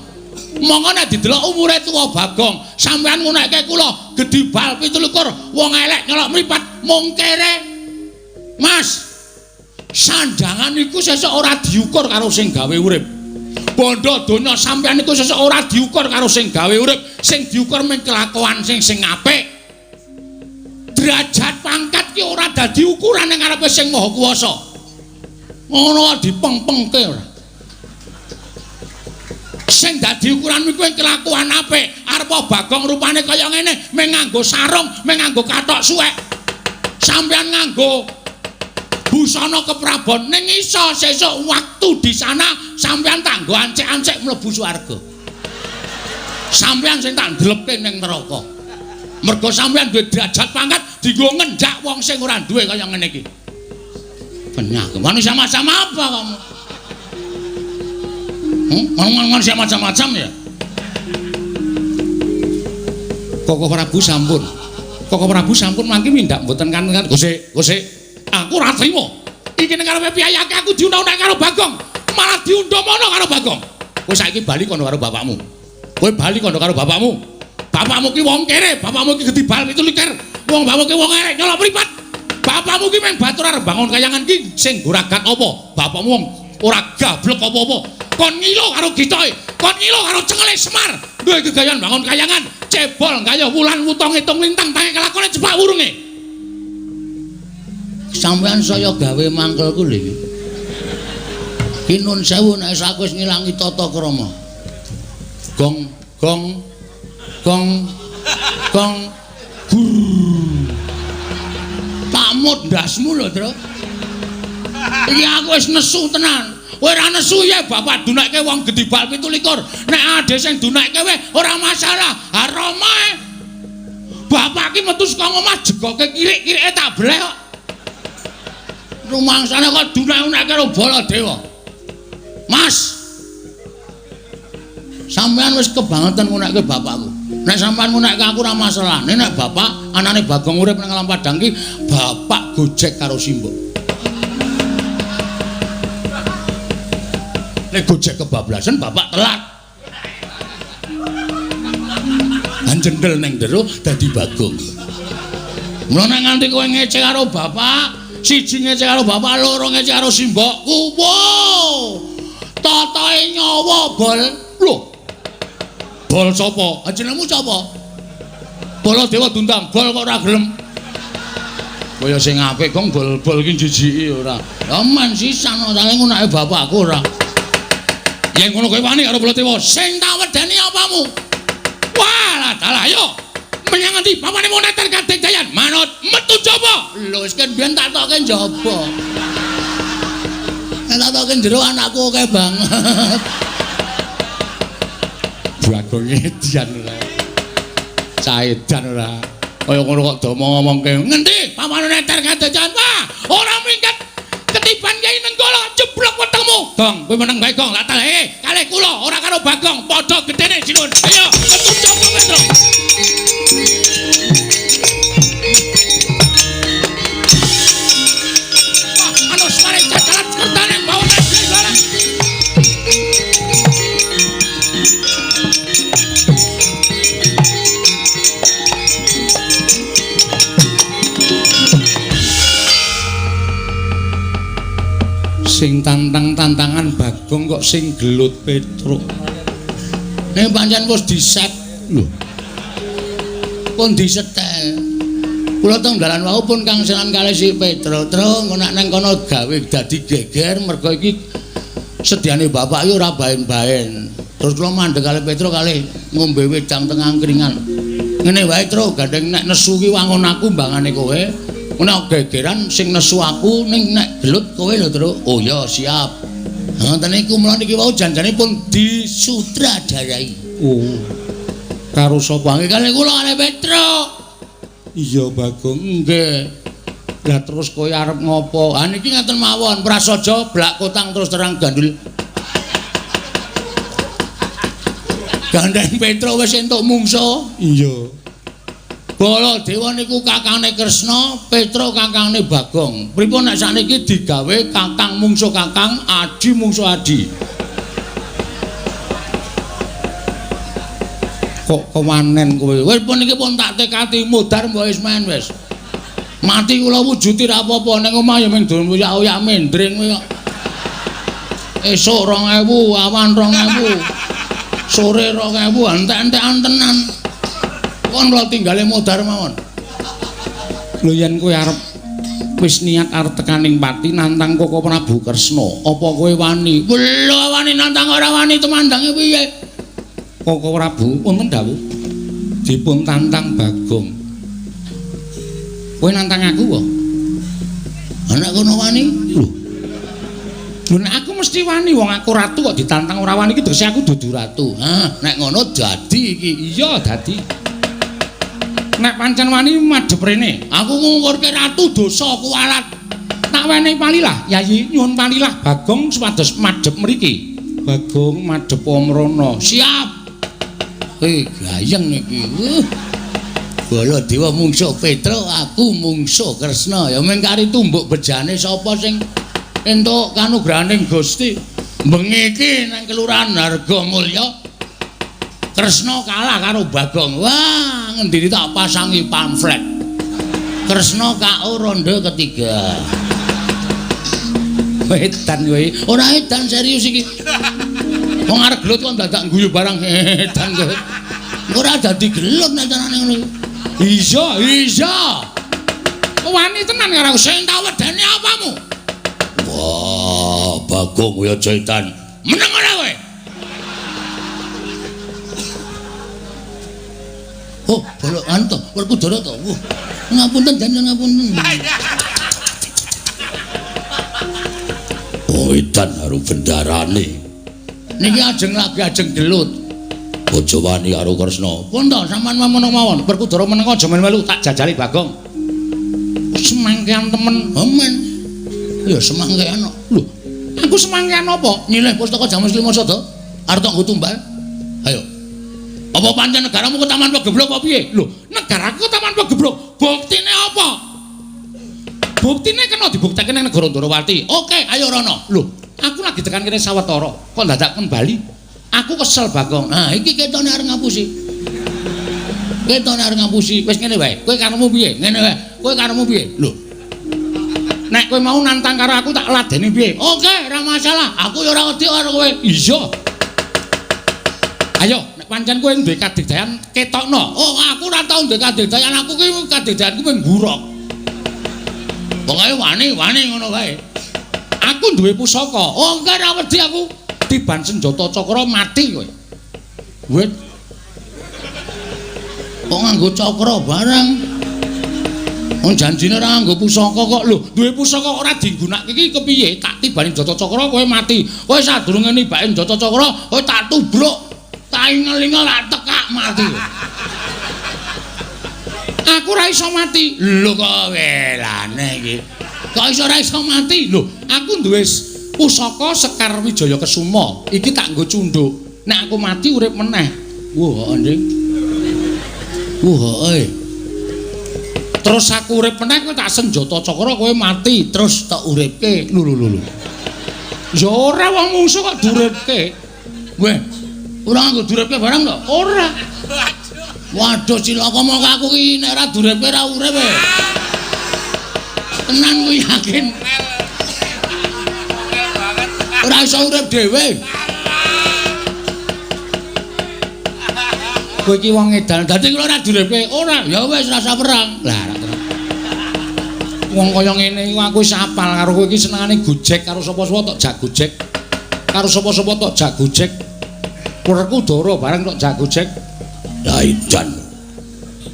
Monggo nek didelok umure tuwa Bagong, sampeyan ngunekke kula gedhi bal 27, wong elek nyolok mripat mung kere. Mas, sandangan iku sesuk ora diukur karo sing gawe urip. Bondo donya sampeyan iku sesuk ora diukur karo sing gawe urip, sing diukur mung kelakuan sing sing apik. Derajat pangkat ki ora dadi ukuran ning ngarepe sing Maha Kuwasa. Ngono dipengpengke ora. Sing dadi ukuran kuwi kelakuan apik. Arep Bagong rupane kaya ngene, mung nganggo sarung, mung nganggo kathok suwek. Sampeyan nganggo busana keprabon ning iso sesuk waktu di sana sampeyan tak nggo ancik-ancik mlebu swarga. Sampeyan sing tak ndlepke ning neraka. Mergo sampeyan duwe derajat pangkat dienggo ngenjak wong sing ora duwe kaya ngene iki. Penyakit. Manusia macam apa kamu? Manusia macam-macam ya? Koko Prabu sampun. Koko Prabu sampun mangke mindak mboten kanten. Gosek, gosek. Aku ora trimo. Iki ning karepe piyayake aku diundang-undang karo Bagong. Malah diundang mono karo Bagong. Kowe saiki bali kono karo bapakmu. Kowe bali kono karo bapakmu. Bapakmu ki wong kere, bapakmu ki gedhi bal 27. Wong bapakmu ki wong elek nyolok mripat. Bapakmu ki mung batur arep bangun kayangan ki sing goragat apa? Bapakmu wong ora gablek apa-apa. Kon ngilo karo gitoke, kon ngilo karo cengele Semar. Duwe gegayan bangun kayangan, cebol gayuh wulan wutong ngitung lintang tangi kelakone jepak wurunge. Sampeyan saya gawe mangkelku lho iki. Ki nun sewu nek aku wis ngilangi tata krama. Gong gong gong gong gur. Tak mut ndasmu lho, Tru. Iki aku wis nesu tenan. Kowe ora nesu ya bapak dunekke wong gedhi bal 27. Nek ade sing dunekke wae ora masalah. Ha Rama e. Bapak ki metu saka omah jegoke kirik-kirike tak bleh kok. Rumangsane kok dunek-unek karo Baladewa. Mas. Sampeyan wis kebangetan ngunekke bapakku. Nek sampeyan ngunekke aku ora masalah. Nek bapak anane Bagong urip nang alam padang ki, bapak gojek karo simbok. Nek gojek kebablasan bapak telat. Anjendel nang jero dadi Bagong. Mula nek nganti kowe ngece karo bapak, siji ngece karo bapak, loro ngece karo simbokku. Wow! Totoe nyawa bol. Lho. Bol sapa? Jenengmu sapa? Baladewa diundang, bol kok ora gelem. Kaya sing apik gong bol-bol iki jijiki ora. Ya men sisan kok ngunake bapakku ora. Yen ngono kowe wani karo Baladewa, sing tak wedeni apamu? Wah, dalah ayo. Menyang ngendi? Papane moneter kadek jayan. Manut metu jaba. Lho wis kan biyen tak tokke njaba. Nek tak tokke jero anakku akeh banget. Bagong edian ora. Caedan ora. Kaya ngono kok do ngomongke. Ngendi? Papane neter kadejan. Wah, ora minggat ketiban Kyai Nenggala jeblok wetengmu. Gong, kowe meneng bae Gong. Lah talehe kalih kula ora karo Bagong, padha gedene sinuwun. Ayo, metu jaba Petro. Wah, ana swara cacalan kertane bawa barang. Sing tantang-tantangan Bagong kok sing gelut Petruk. Nek pancen wis diset lho. Pun disetel. Kula teng dalan wau pun kangselan kalih si Petruk. Truk engko nek nang kono gawe dadi geger mergo iki sediane bapak iki ora baen-baen. Terus kula mandeg kalih Petruk kalih ngombe wedang teng angkringan. Ngene wae Truk, gandeng nek nesu ki wangun aku mbangane kowe. Nek gegeran sing nesu aku ning nek gelut kowe lho Truk. Oh ya siap. Ngoten niku mula niki wau janjane pun disutradarai. Oh. Karo sapa? Nggih kalih kula kalih Petruk. Iya Bagong. Nggih. Lah terus kowe arep ngopo? Ha niki ngaten mawon, prasaja blak kotang terus terang gandul. Gandeng Petruk wis entuk mungsuh. Iya. Baladewa niku kakangne Kresna, Petruk kakangne Bagong. Pripun nek sakniki digawe kakang mungsuh kakang, adi mungsuh adi. Kok kewanen kowe? Wis pun niki pun tak tekati mudhar mbok wis men wis. Mati kula wujuti ra apa-apa ning omah ya mung oyak-oyak mendring kowe kok. Esuk 2000, awan 2000. Sore 2000, entek-entekan tenan. Kon kula tinggale modar mawon. Lho yen kowe arep wis niat arep tekaning pati nantang Koko Prabu Kresna, apa kowe wani? Lho wani nantang ora wani tumandange piye? Koko Prabu wonten dawuh dipun tantang Bagong. Kowe nantang aku apa? Nek kono wani? Lho. Lho nek aku mesti wani wong aku ratu kok ditantang ora wani iki tegese aku dudu ratu. Hah, nek ngono dadi iki. Iya dadi. Nek pancen wani madhep rene, aku ngungkurke ratu dosa kuwalat. Tak wenehi palilah, Yayi, nyuwun palilah Bagong supados madhep mriki. Bagong madhep mrono. Siap. Gayeng iki. Baladewa mungsuh Petruk, aku mungsuh Kresna. Ya mung kari tumbuk bejane sapa sing entuk kanugrahaning Gusti. Bengi iki nang Kelurahan Hargomulya Kresna kalah karo Bagong. Wah, ngendiri tak pasangi pamflet. Kresna KO ronde ketiga. Wedan kowe. Ora edan serius iki. Wong arep gelut kok dadak guyu barang edan kowe. Ora dadi gelut nek carane ngono. Iya, iya. Wani tenan karo aku. Sing tak wedeni apamu? Wah, Bagong kowe aja edan. Meneng ora kowe? Oh, bolok anu to, Werkudara to. Wah, ngapunten jan ngapunten. Oh, edan karo bendarane. Niki ajeng lagi ajeng gelut. Aja wani karo Kresna. Pun to, sampean meneng mawon. Werkudara meneng aja melu-melu tak jajali Bagong. Semangkean temen. Amen. Ya semangkean kok. Lho, aku semangkean apa? Nyilih pustaka Jamus Lima Sada. Arep tok nggo tumbal. Ayo. Apa pancen negaramu ketaman pegeblok apa piye? Lho, negaraku ketaman pegeblok. Buktine apa? Buktine kena dibuktekke ning negara Ndorowati. Oke, ayo rono. Lho, aku lagi tekan kene sawetara, kok dadak kembali? Aku kesel Bagong. Nah, iki ketone arep ngapusi. Ketone arep ngapusi. Wis ngene wae. Kowe karepmu piye? Ngene wae. Kowe karepmu piye? Lho. Nek kowe mau nantang karo aku tak ladeni piye? Oke, ora masalah. Aku ya ora wedi karo kowe. Iya. Ayo, nek pancen kowe duwe kadigdayan ketokno. Oh, aku ora tau duwe kadigdayan. Aku ki kadigdayanku mung ngurok. Pokoke wani-wani ngono kae. Aku duwe pusaka. Oh, enggak ora wedi aku. Tiban senjata cakra mati kowe. Wit. Kok nganggo cakra barang? Wong janjine ora nganggo pusaka kok. Lho, duwe pusaka ora digunakake iki kepiye? Tak tibani senjata cakra kowe mati. Kowe sadurunge nibake senjata cakra, kowe tak tubruk. Tak ingel-ingel tak tekak mati. Aku ora iso mati. Lho kok welane iki. Kok iso ora iso mati? Lho, aku duwe pusaka Sekar Wijaya Kesuma. Iki tak nggo cunduk. Nek aku mati urip meneh. Wah, anjing. Wah, eh. Terus aku urip meneh kowe tak senjata cakra kowe mati, terus tak uripke. Lho lho lho. Ya ora wong mungsuh kok diuripke. Weh, ora nganggo diuripke barang to? Ora. Waduh cilaka mongko aku ki nek ora duripke ora urip e. Tenan ku yakin. Ora iso urip dhewe. Kowe iki wong edan. Dadi kula ora duripke, ora. Ya wis rasa perang. Lah ora terus. Wong kaya ngene iku aku wis apal karo kowe iki senengane gojek karo sapa-sapa tok jak gojek. Karo sapa-sapa tok jak gojek. Werkudara bareng tok jak gojek. Lah edan.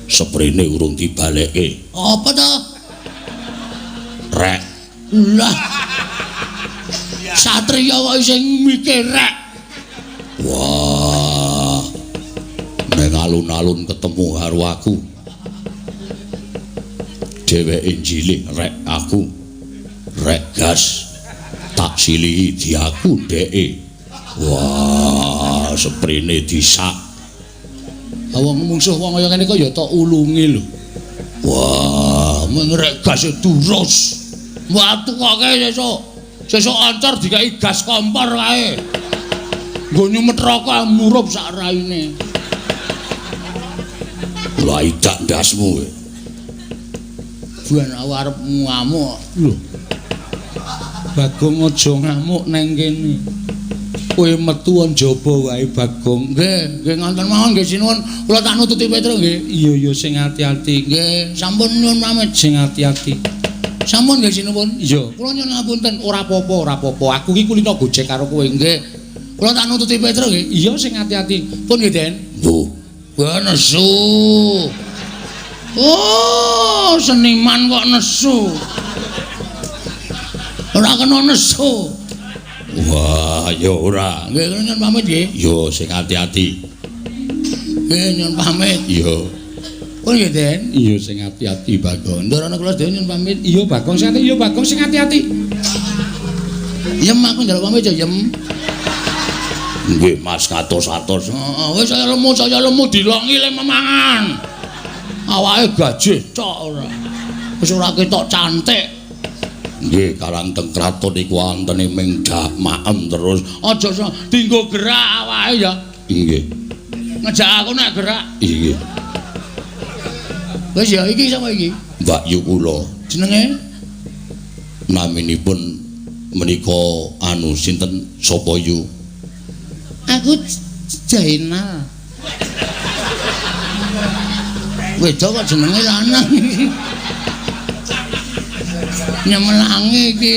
Seprene urung dibalekke. Apa to? Rek. Lah. Satriya kok isih mikir rek. Wah. Ning alun-alun ketemu karo aku. Dheweke njilih rek aku. Rek gas. Tak silihi diaku dheke. Wah, seprene disak. Wong mungsuh wong kaya ngene kok ya tok ulungi lho. Wah, meng rek gas durus. Watu kok kae sesuk. Sesuk ancor dikai gas kompor kae. Nggo nyumet rokok murup sak raine. Lah idak ndasmu kowe. Ben aku arep ngamuk. Lho. Bagong aja ngamuk neng kene. Kowe metu njaba wae Bagong. Nggih, nggih ngonten mawon nggih sinuwun. Kula tak nututi Petro nggih. Iya iya sing ati-ati. Nggih, sampun nyuwun pamit sing ati-ati. Sampun nggih sinuwun. Iya, kula nyuwun ngapunten. Ora apa-apa, ora apa-apa. Aku iki kulino gojek karo kowe. Nggih. Kula tak nututi Petro nggih. Iya sing ati-ati. Pun nggih, Den. Lho, kowe nesu. Oh, seniman kok nesu. Ora kena nesu. Wah, ya ora. Nggih, kula nyuwun pamit nggih. Yo sing ati-ati. Nggih, nyuwun pamit. Iya. Pun nggih, Den. Iya sing ati-ati, Bagong. Ndorone kula sedaya nyuwun pamit. Iya, Bagong sing ati. Iya, Bagong sing ati-ati. Yem aku njaluk pamit ya, Yem. Nggih, Mas katos-atos. Heeh, wis saya lemu dilongi le memangan. Awake gajih cok ora. Wis ora ketok cantik. Nggih, karang teng kraton iku wontene ming maem terus. Aja dinggo gerak awake ya. Nggih. Ngejak aku nek gerak. Nggih. Wis ya iki sapa iki? Mbak Yu kula. Jenenge? Naminipun menika anu sinten sapa yu? Aku Jainal. Wedok kok jenenge lanang iki. Nyemelangi iki.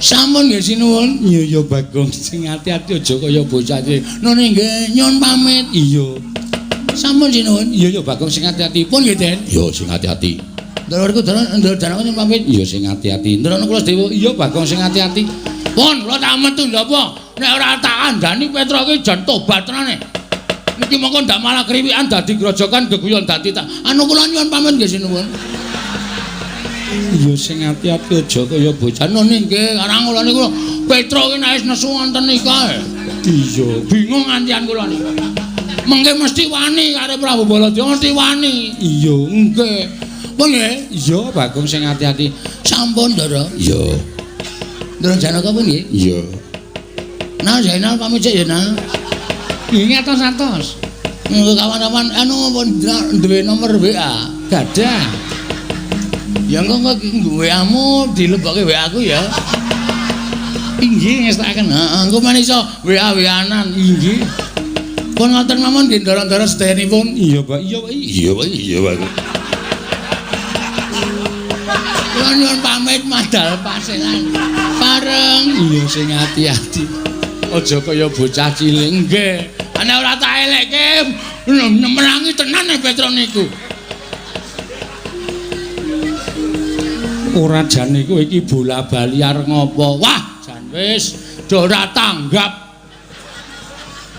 Sampun nggih sinuwun. Iya iya Bagong sing ati-ati aja kaya bocah iki. Nune nggih nyuwun pamit. Iya. Sampun sinuwun. Iya iya Bagong sing ati-ati. Pun nggih, Den. Iya sing ati-ati. Ndorku ndor dharma nyuwun pamit. Iya sing ati-ati. Ndorono kula sedewa. Iya Bagong sing ati-ati. Pun kula tak metu napa? Nek ora tak kandhani Petro iki jan tobat tenane. Niki mongko ndak malah kriwikan dadi grojokan geguyon dadi tak. Anu kula nyuwun pamit nggih sinuwun. Iya sing ati-ati aja kaya bocah nggih, karang kula niku Petro ki nek wis nesu wonten nika. Iya, bingung ngantian kula niku. Mengke mesti wani karo Prabu Baladewa mesti wani. Iya, nggih. Pun nggih? Iya, Bagong sing ati-ati. Sampun, Ndara. Iya. Ndara Janaka pun nggih? Iya. Nah, Zainal pamit sik ya, nah. Nggih atos-atos. Nggih kawan-kawan anu pun duwe nomor WA. Gadah. Ya engko WA-mu dilebokke WA aku ya. Inggih ngestakaken. Heeh, engko men iso WA-WA-nan. Inggih. Pun ngoten mawon nggih ndara-ndara sedayanipun. Iya, Pak. Iya, Pak. Iya, Pak. Iya, Pak. Kula nyuwun pamit madal paselan. Pareng. Iya sing ati-ati. Aja kaya bocah cilik. Nggih. Ana ora tak elekke merangi tenan nek Petro niku. Ora jane kowe iki bola-bali arep ngopo? Wah, jan wis do ora tanggap.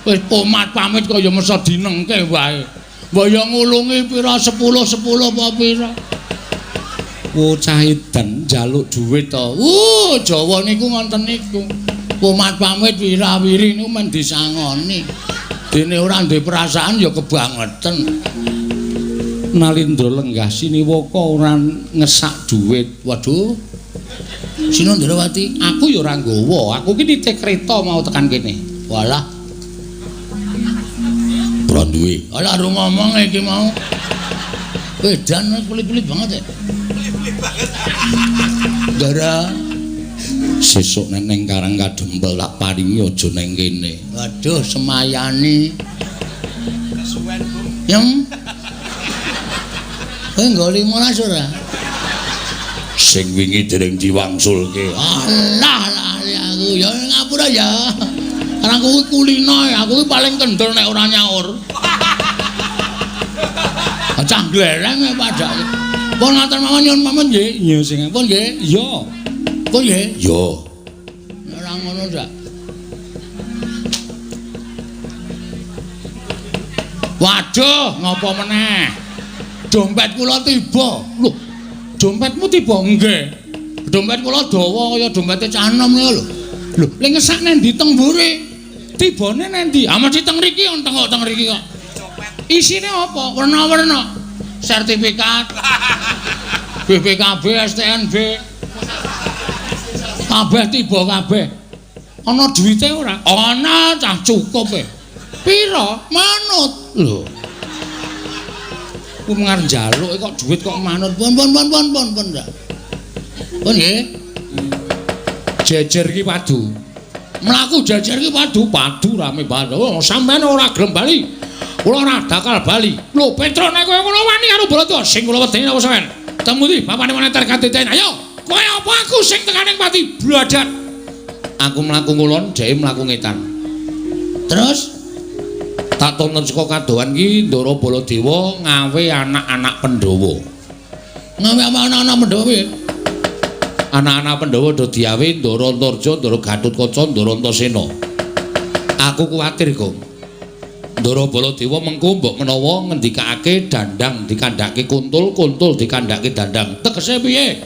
Wis pomat pamit kaya mesa dinengke wae. Mbok ya ngulungi pira 10 10 apa pira. Bocah edan njaluk dhuwit to. Jawa niku ngoten niku. Pomat pamit wirawiri niku men disangoni. Dene ora duwe perasaan ya kebangeten. Nalindra lenggah siniwaka ora ngesak dhuwit. Waduh. Sinandrawati, aku ya ora nggawa. Aku ki nitih kereta mau tekan kene. Walah. Ora duwe. Alah ro ngomong iki mau. Edan pelit-pelit banget ya. Pelit-pelit banget. Ndara sesuk nek ning Karang Kadempel tak paringi aja ning kene. Waduh, semayani. Kesuwen, Bu. Yang kowe nggo 15 ora? Sing wingi dereng diwangsulke. Alah, lali aku ya ngapura ya. Karang kuwi kulino, aku ki paling kendel nek ora nyaur. Cah glereng padake. Pun ngaten mawon nyuwun pamit nggih. Iya sing pun nggih. Iya. Pun nggih. Iya. Ora ngono ndak. Waduh, ngopo meneh? Dompet kula tiba. Lho, dompetmu tiba? Nggih. Dompet kula dawa kaya dompete cah enom niku lho. Lho, lha ngesak nang ndi teng mburi? Tibane nang ndi? Ah mesti teng mriki, teng teng mriki kok. Isine apa? Werna-werna. Sertifikat. BPKB, STNB. Kabeh tiba kabeh. Ana duwite ora? Ana, cah cukup e. Pira? Manut. Lho. Ku ngarep njaluk kok duit kok manut. Pun pun pun pun pun pun. Pun nggih. Jejer ki padu. Mlaku jejer ki padu, padu rame banget. Oh, sampean ora gelem bali. Kula ora bakal bali. Lho, Petro nek kowe ngono wani karo Baladewa sing kula wedeni apa sampean? Temu ndi bapane moneter katiten. Ayo, kowe apa aku sing tekaning pati bladat. Aku mlaku ngulon, dheke mlaku ngetan. Terus tak tonton saka kadohan ki Ndara Baladewa ngawe anak-anak Pandhawa. Ngawe anak-anak Pandhawa piye? Anak-anak Pandhawa do diawe Ndara Antarja, Ndara Gatotkaca, Ndara Antasena. Aku kuwatir, Gong. Ndara Baladewa mengko mbok menawa ngendikake dandang dikandhake kuntul, kuntul dikandhake dandang. Tegese piye?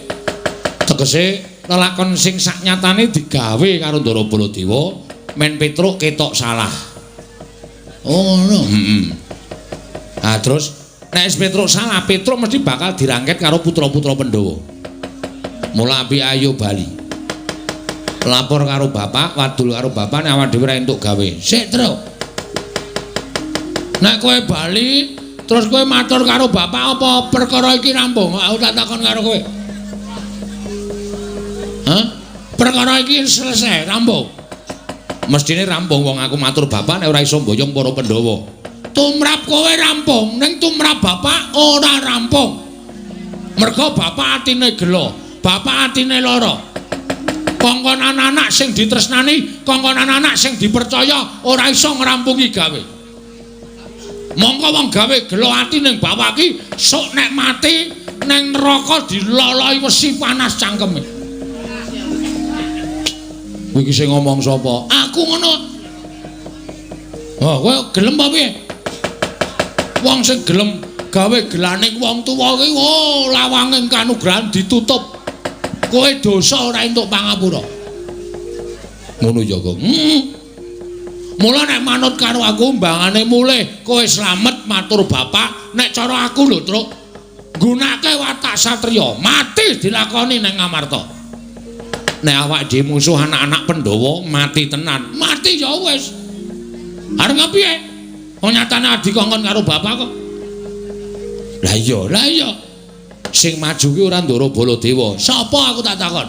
Tegese lelakon sing saknyatane digawe karo Ndara Baladewa men Petruk ketok salah. Oh ngono. Heeh. Ah terus nek wis Petruk salah, Petruk mesti bakal dirangket karo putra-putra Pandhawa. Mula api ayo bali. Lapor karo bapak, wadul karo bapak nek awak dhewe ora entuk gawe. Sik, Truk. Nek kowe bali terus kowe matur karo bapak apa perkara iki rampung? Aku tak takon karo kowe. Hah? Perkara iki selesai, rampung. Mestine rampung wong aku matur bapak nek ora iso mboyong para Pandhawa. Tumrap kowe rampung, ning tumrap bapak ora rampung. Mergo bapak atine gelo, bapak atine lara. Kongkon anak-anak sing ditresnani, kongkon anak-anak sing dipercaya ora iso ngrampungi gawe. Mongko wong gawe gelo ati ning bapak iki sok nek mati ning neraka diloloi wesi panas cangkeme. Kowe iki sing ngomong sapa? Aku ngono. Oh, kowe gelem apa piye? Wong sing gelem Gawe gelaning wong tuwa kuwi oh lawanging kanugrahan ditutup. Kowe dosa ora entuk pangapura. Ngono ya, Gong. Mula nek manut karo aku mbangane mulih kowe slamet matur bapak, nek cara aku lho, Truk. Nggunake watak satriya, mati dilakoni ning Ngamarta. Nek awak dhewe musuh anak-anak Pandhawa mati tenan. Mati ya wis. Arep piye? Wong nyatane adi kongkon karo bapak kok. Lah iya, lah iya. Sing maju ki ora Ndara Baladewa. Sapa aku tak takon?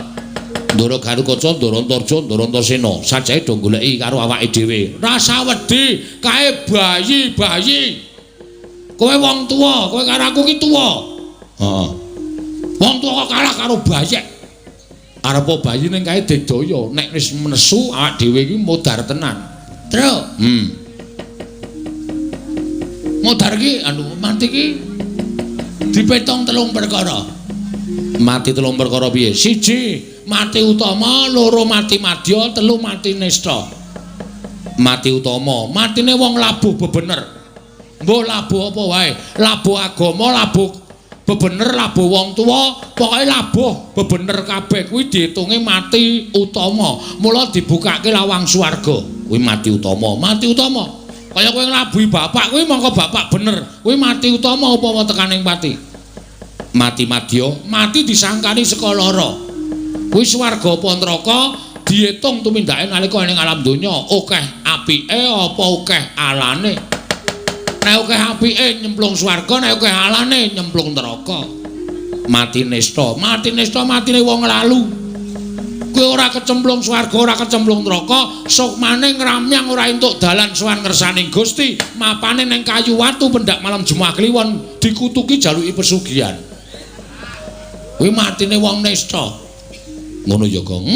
Ndara Garukaca, Ndara Antarja, Ndara Antasena. Sajae do goleki karo awake dhewe. Rasa wedi kae bayi-bayi. Kowe wong tuwa, kowe karo aku ki tuwa. Heeh. Wong tuwa kok kalah karo bayek. Arepa bayi ning kae digdaya, nek wis nesu awak dhewe iki modar tenan. Truk. Modar ki anu mati ki dipetong telung perkara. Mati telung perkara piye? Siji, mati utama, loro mati madya, telu mati nista. Mati utama, matine wong labuh bebener. Mbuh labuh apa wae? Labuh agama, labuh bebener, labuh wong tuwa, pokoke labuh bebener kabeh kuwi diitunge mati utama. Mula dibukake lawang swarga. Kuwi mati utama, mati utama. Kaya kowe nglabuhi bapak kuwi mongko bapak bener. Kuwi mati utama upama tekaning pati. Mati madya, mati disangkani saka lara. Kuwi swarga apa neraka diitung tumindake nalika ning alam donya, akeh apike apa akeh alane. Nek akeh apike nyemplung swarga, nek akeh alane nyemplung neraka. Mati nista, mati nista matine wong lalu. Kowe ora kecemplung swarga, ora kecemplung neraka, sukmane ngramyang ora entuk dalan sowan ngersaning Gusti, mapane ning kayu watu pendak malam Jumat Kliwon dikutuki jaluki pesugihan. Kuwi matine wong nista. Ngono ya, Gong.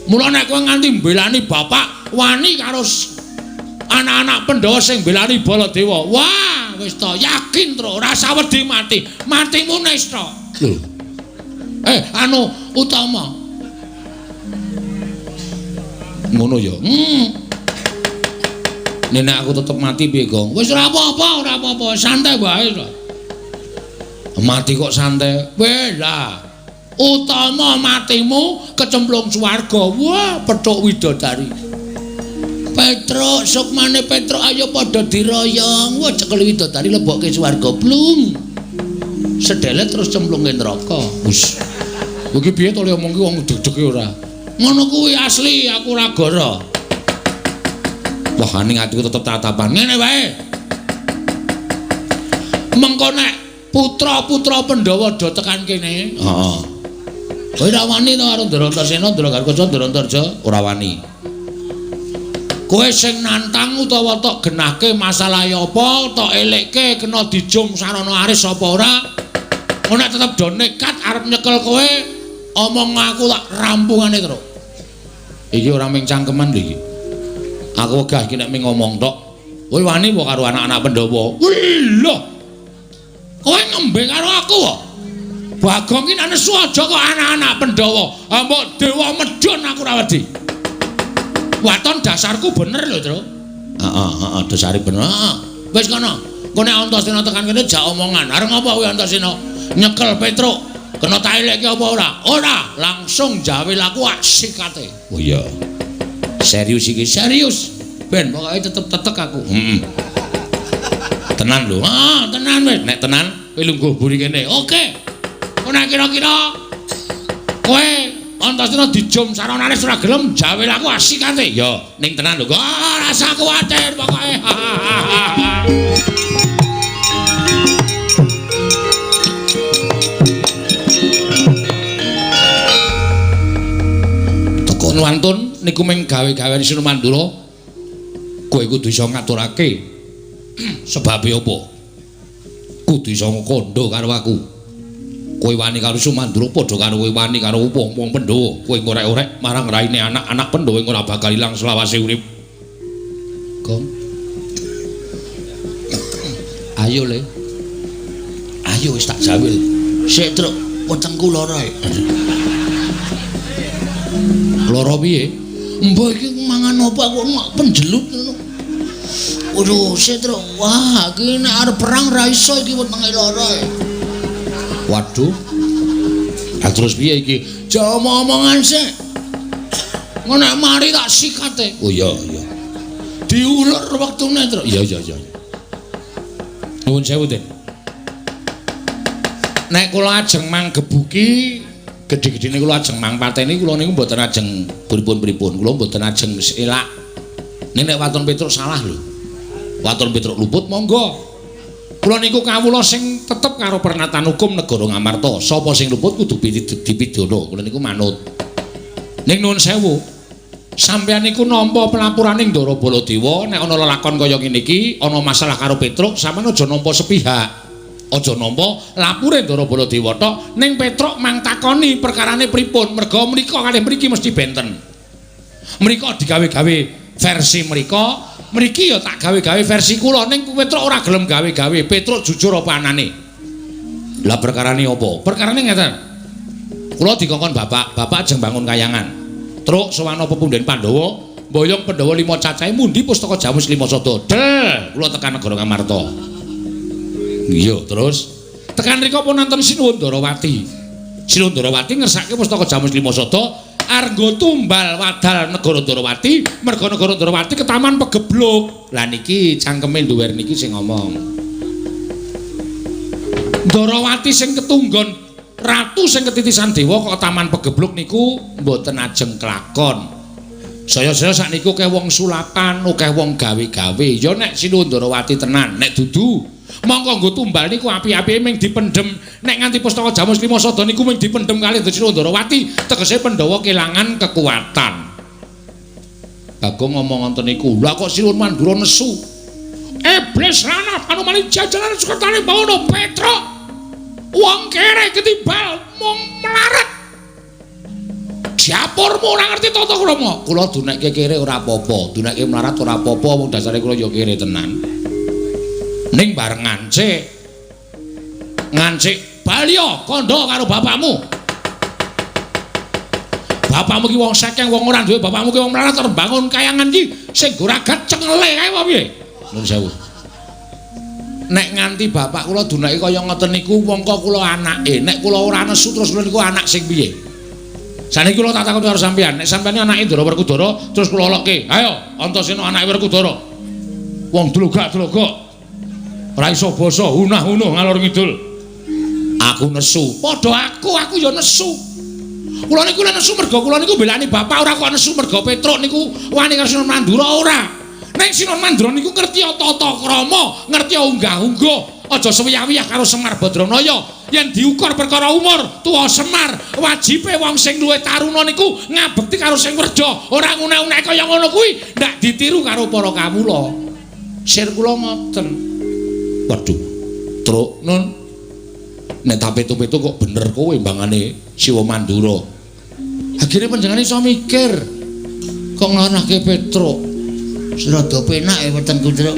Mula nek kowe nganti mbelani bapak, wani karo anak-anak Pandhawa sing mbelani Baladewa. Wah, wis to yakin tro, ora usah wedi mati. Matimu nista. Lho. Anu utama. Ngono ya. Nek aku tetep mati piye, Gong? Wis ora apa-apa, ora apa-apa, santai wae to. Mati kok santai. Weh lah. Utama matimu kecemplung swarga. Wah, petuk widodari. Petruk, sukmane Petruk ayo padha diroyong. Wah, cekel widodari lebokke swarga. Blung. Sedelet terus cemplunge neraka. Wis. Iki piye to le omong ki wong deg-dege ora? Ngono kuwi asli aku ora goro. Wah, ning atiku tetep tatapan. Ngene wae. Mengko nek putra-putra Pandhawa do tekan kene. Heeh. Kowe ora wani to karo Ndara Antasena, Ndara Garukaca, Ndara Antarja? Ora wani. Kowe sing nantang utawa tok genahke masalahe apa, tok elekke kena dijum sarana aris apa ora? Ngono nek tetep do nekat arep nyekel kowe, omong aku tak rampungane terus. Iki ora mung cangkeman lho iki. Aku wegah iki nek mung ngomong tok. Kowe wani apa karo anak-anak Pandhawa? Wih lho. Kowe ngembe karo aku kok. Bagong ki nek nesu aja kok anak-anak Pandhawa. Mbok dewa medhun aku ora wedi. Waton dasarku bener lho, Tru. Heeh, heeh, dasare bener. Heeh. Wis kono. Engko nek Antasena tekan kene jak omongan. Arep ngopo kuwi Antasena? Nyekel Petruk. Kena tak elekke apa ora? Ora, langsung jawil aku asikate. Oh iya. Serius iki, serius. Ben pokoke tetep tetek aku. Heeh. Tenan lho. Ah, tenan wis. Nek tenan kowe lungguh buri kene. Oke. Kok nek kira-kira kowe Antasena dijum saranane ora gelem jawil aku asikate. Ya, ning tenan lho. Ah, rasa kuwatir pokoke. Wantun niku mung gawe-gawean Sinumandura. Kowe kudu iso ngaturake sebabe apa? Kudu iso kandha karo aku. Kowe wani karo Sumandura padha karo kowe wani karo wong-wong Pandhawa. Kowe ngorek-orek marang raine anak-anak Pandhawa ora bakal ilang selawase urip. Gong. Ayo le. Ayo wis tak jawil. Sik, Truk, wetengku lara. Lara piye? Mbah iki mangan apa aku mak penjelut ngono. Waduh, Truk. Wah, iki nek arep perang ra iso iki wetenge lara. Waduh. Lah terus piye iki? Aja omong-omongan sik. Ngono nek mari tak sikate. Oh iya, iya. Diulur wektune, Truk. Iya, iya, iya. Nuwun sewu, Den. Nek kula ajeng manggebuki gedhe-gedhene kula ajeng mangpateni kula niku mboten ajeng pripun-pripun. Kula mboten ajeng selak. Ning nek waton Petruk salah lho. Waton Petruk luput monggo. Kula niku kawula sing tetep karo pernatan hukum negara Ngamarta. Sapa sing luput kudu dipidana. Kula niku manut. Ning nuwun sewu. Sampeyan niku nampa pelapuraning Ndara Baladewa nek ana lelakon kaya ngene iki, ana masalah karo Petruk, sampeyan aja nampa sepihak. Aja nampa lapure Ndara Baladewa tok, ning Petruk mang takoni perkarane pripun, merga mrika kalih mriki mesti benten. Mrika digawe-gawe versi mrika, mriki ya tak gawe-gawe versi kula, ning Petruk ora gelem gawe-gawe. Petruk jujur apa anane? Lah perkarane apa? Perkarane ngeten. Kula dikongkon bapak, bapak ajeng bangun kayangan. Truk sowan pepunden Pandhawa, mboyong Pandhawa 5 cacahe mundi pustaka Jamus 5 sada. Del, kula tekan negara Ngamarta. Iya, terus tekan rika pun nonton Sinuwun Darawati. Sinuwun Darawati ngersake pustaka Jamus 5 sada arenggo tumbal wadal negara Darawati, merga negara Darawati ketaman pegebluk. Lah niki cangkeme nduwer niki sing ngomong. Darawati sing ketunggon ratu sing ketitisan dewa kok taman pegebluk niku mboten ajeng kelakon. Saya-saya sakniku akeh wong sulapan, akeh wong gawe-gawe. Ya nek Sinuwun Darawati tenan, nek dudu mongko nggo tumbal niku api-apike ming dipendhem. Nek nganti pustaka Jamus 5 sada niku ming dipendhem kalih Sinuwun Darawati, tegese Pandhawa kelangan kekuatan. Bagong ngomong ngoten niku, lha kok Sinuwun Mandura nesu. Iblis lanah panumali jajaran sukertane bawono Petruk. Wong kere ketibal mung melarat. Dapurmu ora ngerti tata krama. Kula dunekke kere ora apa-apa, dunekke melarat ora apa-apa, wong dasare kula ya kere tenan. Ning bareng ngancik. Ngancik baliya kandha karo bapakmu. Bapakmu ki wong sekeng, wong ora duwe, bapakmu ki wong melarat arep bangun kayangan ki sing goragat cengele kae apa piye? Nuwun sewu. Nek nganti bapak kula dunake kaya ngoten niku mongko kula anake, nek kula ora nesu terus kula niku anak sing piye? Saniki kula tak takon karo sampeyan, nek sampeyan anake Ndara Werkudara terus kula lokke, ayo Antasena anake Werkudara. Wong dlogak-dlogok. Ora iso basa, hunah-hunuh ngalor ngidul. Aku nesu. Padha aku ya nesu. Kula niku nesu merga kula niku mbelani bapak, ora kok nesu merga Petruk niku wani karo Sinuwun Mandura ora. Ning Sinuwun Mandura niku ngerti tata krama, ngerti unggah-ungguh, aja sewiyah-wiyah karo Semar Badranaya. Yen diukur perkara umur, tuwa Semar, wajibe wong sing luwih taruna niku ngabekti karo sing werja, ora ngune-une kaya ngono kuwi ndak ditiru karo para kawula. Sir kula ngoten. Waduh, Truk nun. Nek tak pitu-pitu kok bener kowe mbangane Siwa Mandura. Akhire panjenengane iso mikir kok nglanahke Petruk. Rada penak e wetengku, Truk.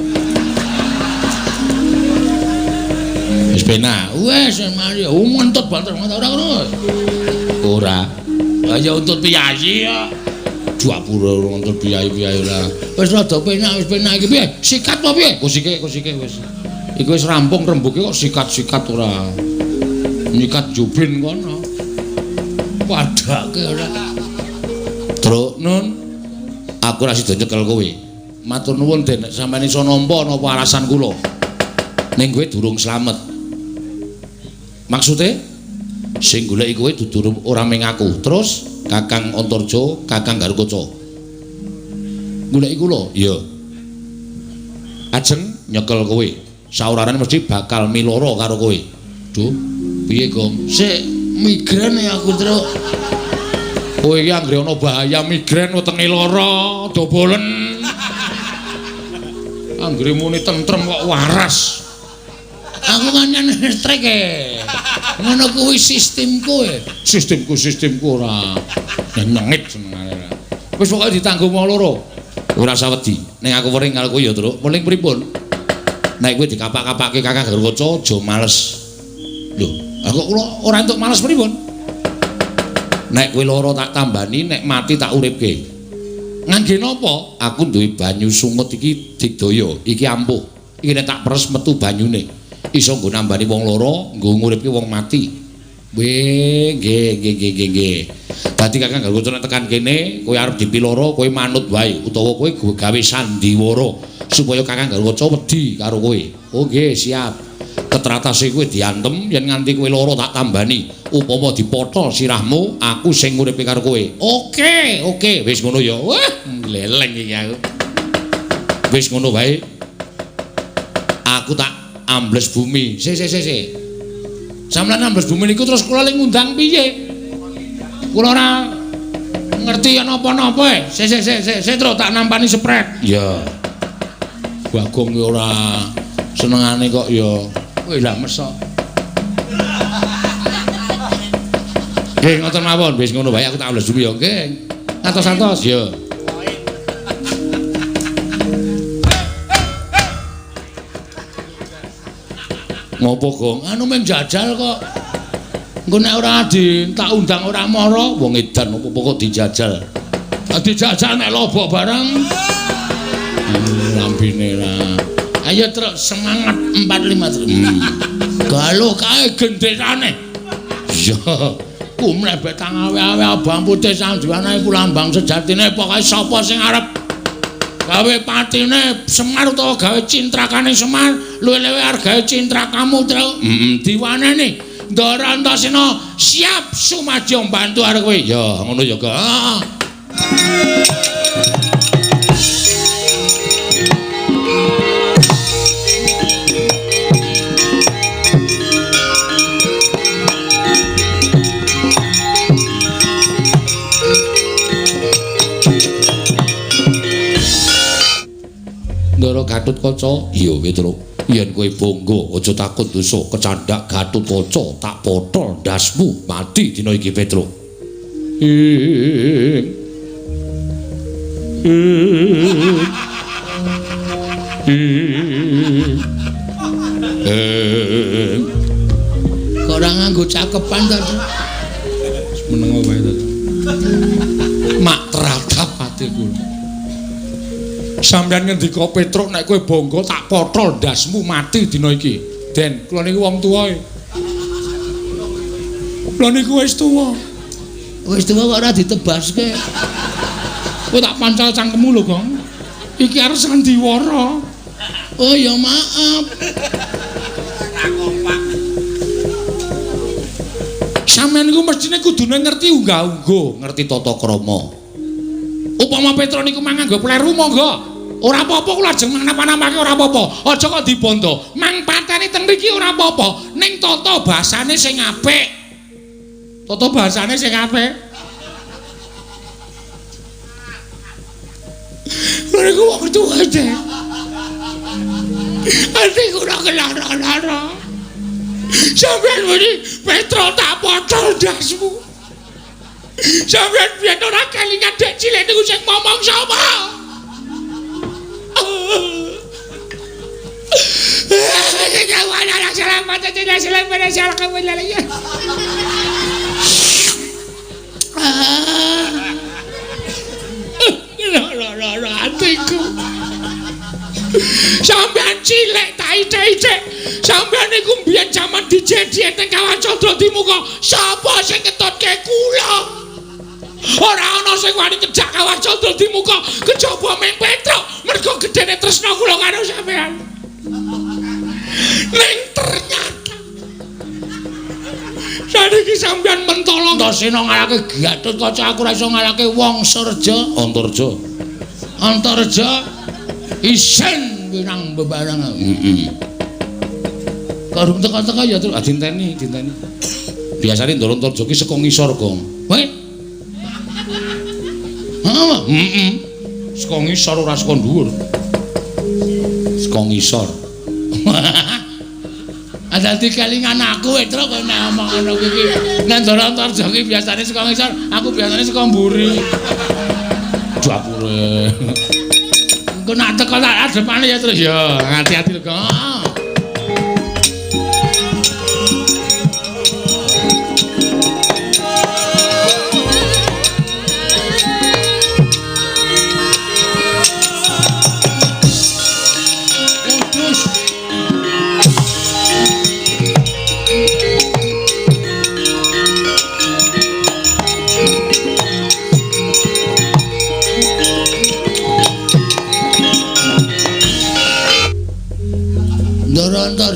Wis penak. Wis mari ngentut banter ora ngono. Ora. Lah ya untut piyayi ya. Dapure ora ngentut piyayi-piyayi ora. Wis rada penak, wis penak iki piye? Sikat apa piye? Kusike wis. Iku wis rampung rembuke kok sikat-sikat ora. Nyikat jubin kono. Padake ora. Truk nun. Aku ora sida nyekel kowe. Matur nuwun Den, nek sampeyan iso nampa napa alasan kula. Ning kowe durung slamet. Maksude sing goleki kowe dudu ora ming aku. Terus Kakang Antarja, Kakang Garukaca. Goleki kula? Iya. Ajeng nyekel kowe. Saurarane mesti bakal miloro karo kowe. Duh, piye, Gong? Sik migren ya aku, Truk. Kowe iki anggere ana bahaya migren wetenge lara, dobolen. Anggere muni tentrem kok waras. Aku kan listrik e. Ngono kuwi sistemku e. Sistemku ora nyengit senengane. Wis pokoke ditanggung wong loro. Ora usah wedi. Ning aku wering karo kowe ya, Truk. Weling pripun? Nek kowe dikapak-kapake Kakang Garukaca aja males. Lho, aku kula ora entuk males pripun? Nek kowe lara tak tambani, nek mati tak uripke. Ngangge napa? Aku duwe banyu sungut iki digdaya, iki ampuh. Iki nek tak peres metu banyune. Iso nggo nambani wong lara, nggo nguripke wong mati. Weh, nggih nggih nggih nggih. Dadi Kakang Garuda nek tekan kene, kowe arep dipiloro, kowe manut wae utawa kowe gawe sandiwara supaya Kakang Garuda wedi karo kowe. Oh nggih, siap. Ketratase kowe diantem yen nganti kowe lara tak tambani. Upama dipotol sirahmu, aku sing nguripi karo kowe. Oke, oke, wis ngono ya. Wah, gleleng iki aku. Wis ngono wae. Aku tak ambles bumi. Si si si si. Sampeyan ambles bumi niku terus kula le ngundang piye? Kula ora ngerti napa-napa e. Si si si si, si terus tak nampani sepret. Iya. Bagong ki ora senengane kok ya. Kowe lah mesok. Nggih ngoten mawon, wis ngono wae aku tak ambles bumi ya nggih. Ngatos-atos ya. Ngopo, Gong? Anu mung jajal kok. Engko nek ora di tak undang ora mara, wong edan opo kok dijajal. Dijajal nek lobok barang. Lambene lah. Ayo truk semangat 4 5 3. Galuh kae genderane. Iya. Kumlebet tangawe-awe abang putih sandiwana iku lambang sejatine pokoke sapa sing arep gawe patine Semar utawa gawe cintrakane Semar luwih-luwih argae cintrakamu truk. Heeh, diwaneni. Ndara Antasena siap sumadyo mbantu arep kowe. Ya, ngono ya, Kak. Heeh. Ndara Gatotkaca, iya Petruk. Yen kowe bangga aja takut dosa kecandhak Gatotkaca tak potol ndasmu mati dina iki Petruk. Ing ing ing. Kok ora nganggo cakepan to? Meneng wae to. Mak teratap atiku. Sampeyan ngendika Petruk nek kowe bangga tak potol ndasmu mati dina iki. Den, kula niku wong tuwa e. Kula niku wis tuwa. Wis tuwa kok ora ditebaske. Kowe tak pancal cangkemmu lho, Gong. Iki arep sandiwara. Oh ya maaf. Sampeyan niku mestine kudune ngerti unggah-ungguh, ngerti tata krama. Upama Petruk niku mang nganggo pleru monggo. Ora apa-apa kula ajeng napa-napake ora apa-apa. Aja kok dibondo. Mang pateni teng mriki ora apa-apa. Ning tata basane sing apik. Tata basane sing apik. Lha niku wong tuwa aja. Ati kula kelara-lara. Sampeyan muni Petruk tak potol ndasmu. Sampeyan biyen ora kelingan dek cilik niku sing ngomong sapa? Atiku. Sampeyan cilik tak icek-icek. Sampeyan niku mbiyen jaman dijedihen teng Kawah Candra Dimuka. Sapa sing ngetutke kula? Ora ana sing wani ngejak Kawah Candra Dimuka kejaba ming Petruk. Mergo gedene tresna kula karo sampeyan. Ning ternyata saniki sampeyan mentolo Antasena ngalahke Gatotkaca, aku ora iso ngalahke Wong Surja. Antarja. Antarja isen winang bebarang. Heeh. Karo teka-teka ya terus dinteni, dinteni. Biasane Ndara Antarja ki saka ngisor, Gong. Kowe? Heeh, heeh. Saka ngisor ora saka dhuwur. Saka ngisor. Dadi kelingan aku Petruk kok nek omong ngono kuwi. Nek Ndara Antarja ki biasane saka ngisor, aku biasane saka mburi. Dapure. Engko nek teko tak adepane ya terus ya, hati-hati lho, Gong.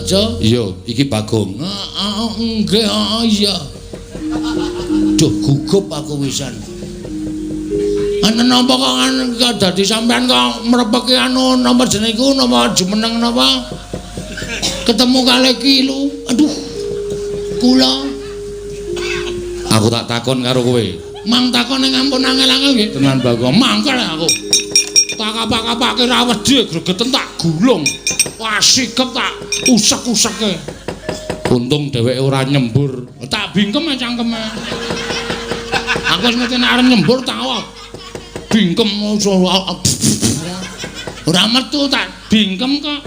Antareja? Iya, iki Bagong. Heeh, nggih, heeh, iya. Duh, gugup aku wisan. Ana napa kok dadi sampean kok mrepeki anu napa jenenge iku napa jumeneng napa? Ketemu kalih ki lu. Aduh. Kula aku tak takon karo kowe. Mang takon ning ampun angel-angel nggih. Tenan Bagong, mangkel aku. Tak kapak-kapake ra wedi gregeten tak gulung. Wah, sikep tak usek-useke. Untung dheweke ora nyembur. Tak bingkem cangkeme. Aku wis ngerti nek arep nyembur tak bingkem ora metu tak bingkem kok.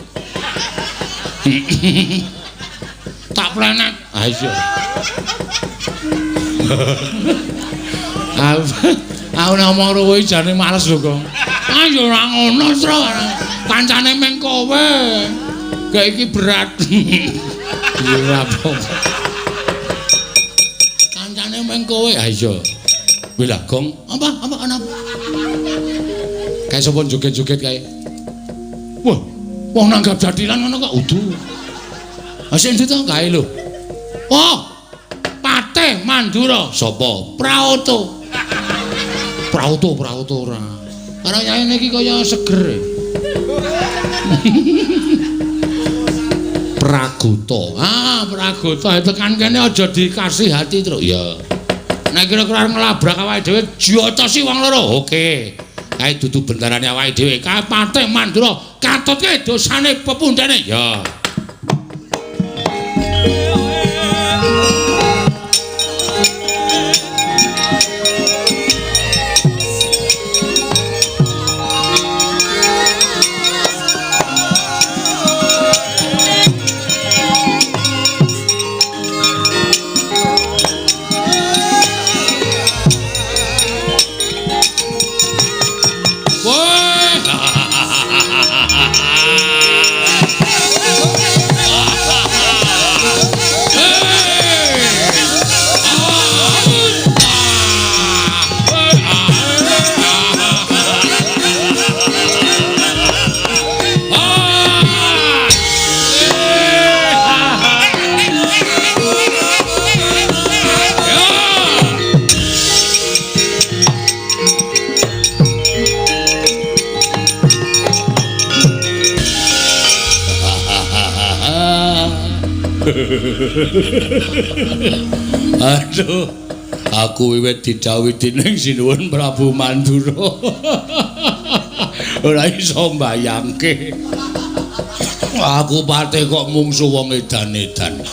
Tak planet. Ah iya. Aku nek omong karo kowe jane males lho, Kong. Ah ya ora ngono, Tru. Kancane meng kowe. Kayak iki berat. Ya ora apa-apa. Kancane meng kowe. Ah iya. Kuwi lah, Gong. Apa? Apa ana? Kae sapa joget-joget kae? Wah, wong nanggap jathilan ngono kok udu. Ah sing ndi to kae lho? Oh. Patih Mandura. Sapa? Praoto. Praoto, Praoto ora. Karo yaene iki kaya seger. Pragota. Ah, Pragota tekan kene aja dikasih hati, Truk. Ya. Nek kira-kira arep nglabrak awake dhewe jotosi wong loro. Oke. Kae dudu bendarane awake dhewe. Kae Patih Mandura katutke dosane pepundhene. Ya. Aduh, aku wiwit didhawuhi dening Sinuwun Prabu Mandura. Ora iso mbayangke. Aku patih kok mungsu wong edan-edan.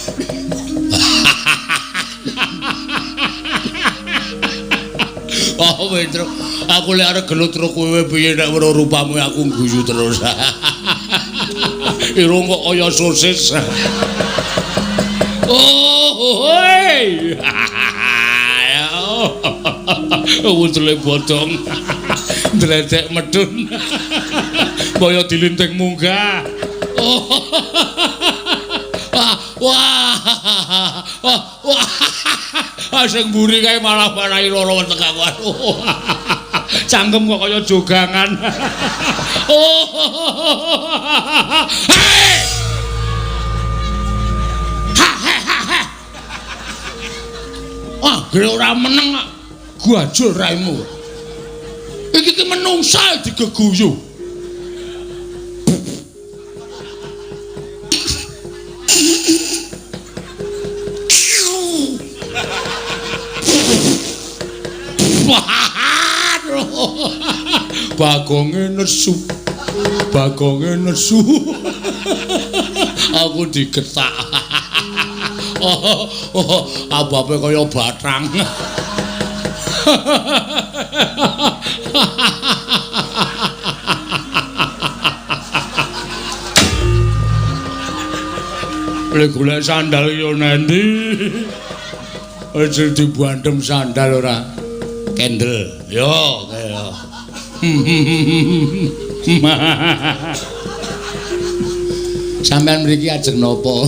Oh, Petro, aku lek arep gelut karo kowe piye nek weruh rupamu aku guyu terus. Irung kok kaya sosis. Oh, hoi. Wudule bodong. Ndledek medun. Kaya dilinting munggah. Oh. Wah. Wah. Wah. Sing mburi kae malah marai lara weteng aku. Cangkem kok kaya jogangan. Oh. Hei. Wah, gre ora meneng kok. Gajul raimu. Iki ki menungsa digeguyu. Bagonge nesu. Bagonge nesu. Aku digetak. Oh, oh, ababe kaya bathang. Lek golek sandal yo nendi? Aja dibandem sandal ora. Kendel. Yo, kaya. Sampeyan mriki ajeng napa?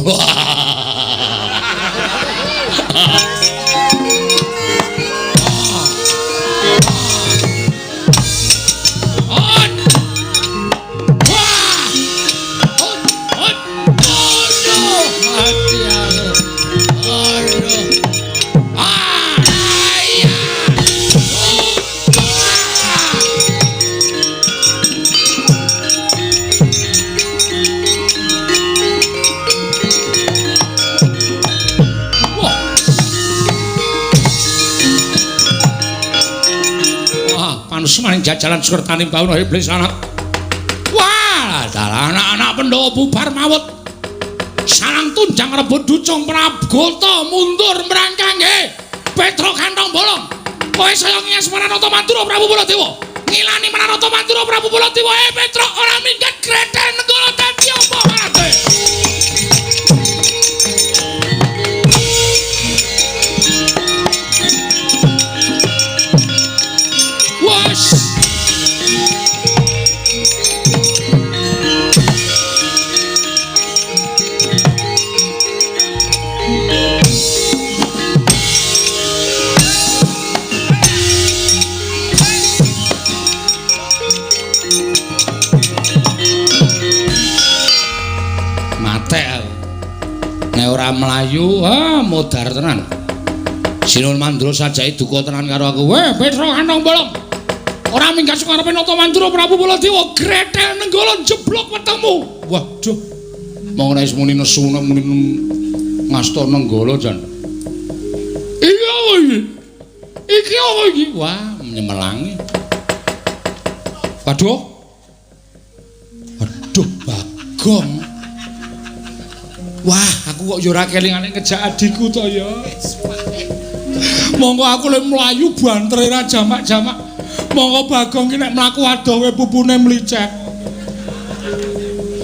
Wah, panusmaning jajalan sukertaning bawana iblis lanat. Wah, dalah anak-anak Pandhawa bubar mawut. Sarang tunjang rebut ducung Prabgota mundur mrangkang nggih. Petruk kantong bolong. Kowe saya ngias Maranata Mandura Prabu Baladewa. Ngilani Maranata Mandura Prabu Baladewa. Petruk ora minggat grethel Nenggala dadi apa marate. Ora mlayu, ah modar tenan. Sinuwun Mandura sajake duka tenan karo aku. Weh, Petruk kantong bolong. Ora minggat sukarepe Nata Mandura Prabu Baladewa grethel Nenggala jeblok wetengmu. Waduh. Mong nek muni nesu muni ngasta Nenggala jan. Iki apa iki? Iki apa iki? Wah, nyemelangi. Waduh. Waduh, Bagong. Wah, aku kok ya ora kelingane ngejak adikku to ya. Monggo aku le mlayu bantere ra jamak-jamak. Monggo Bagong ki nek mlaku adoh kowe pupune mlicek.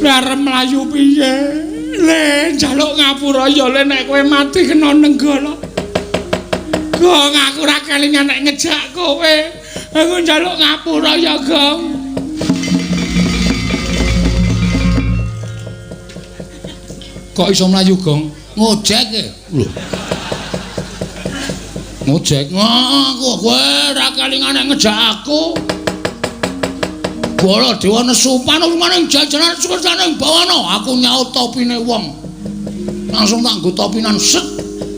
Lah arep mlayu piye? Le njaluk ngapura ya le nek kowe mati kena Nenggala. Gong, aku ora kelingan nek ngejak kowe. Aku njaluk ngapura ya, Gong. Kok iso mlayu, Gong? Ngojek e. Lho. Ngojek. Aku kowe ora kelingan nek ngejak aku. Baladewa nesu panumaning jajanan sukertaning bawana, aku nyaut topine wong. Langsung tak nggo topinan set.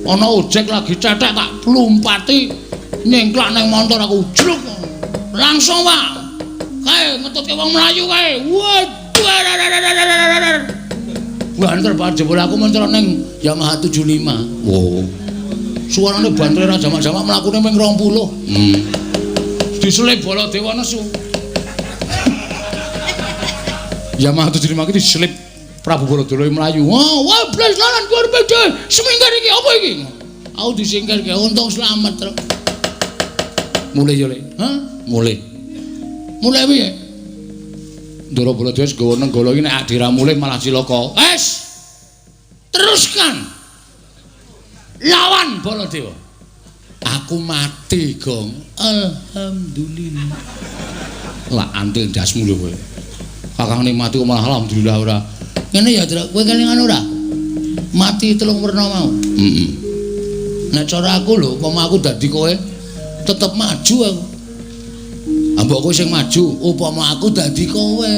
Ana ojek lagi cetek tak lumpati nyengklak ning montor aku jluk. Langsung, Pak. Kae ngetutke wong mlayu kae. Waduh. Banter banget jebul aku mencolok ning Yamaha 75. Oh. Suarane banter ra jamak-jamak mlakune ping 20. Diselip Baladewa nesu. Yamaha 75 iki diselip Prabu Baladewa mlayu. Wah, wah blas lalan kuwi beda. Semingkir iki apa iki? Aku disingkirke untung slamet, Truk. Mulih yo, Le. Hah? Mulih. Mulih piye? Ndara Baladewa wis gawa Nenggala iki nek adira mulih malah cilaka. Wes. Teruskan. Lawan Baladewa. Aku mati, Gong. Alhamdulillah. Lah antil ndasmu lho kowe. Kakangne mati kok malah alhamdulillah ora. Ngene ya, Truk. Kowe kelingan ora? Mati telung werna mau. Heeh. Nek cara aku lho, upama aku dadi kowe tetep maju aku. Mbok kowe sing maju, upama aku dadi kowe.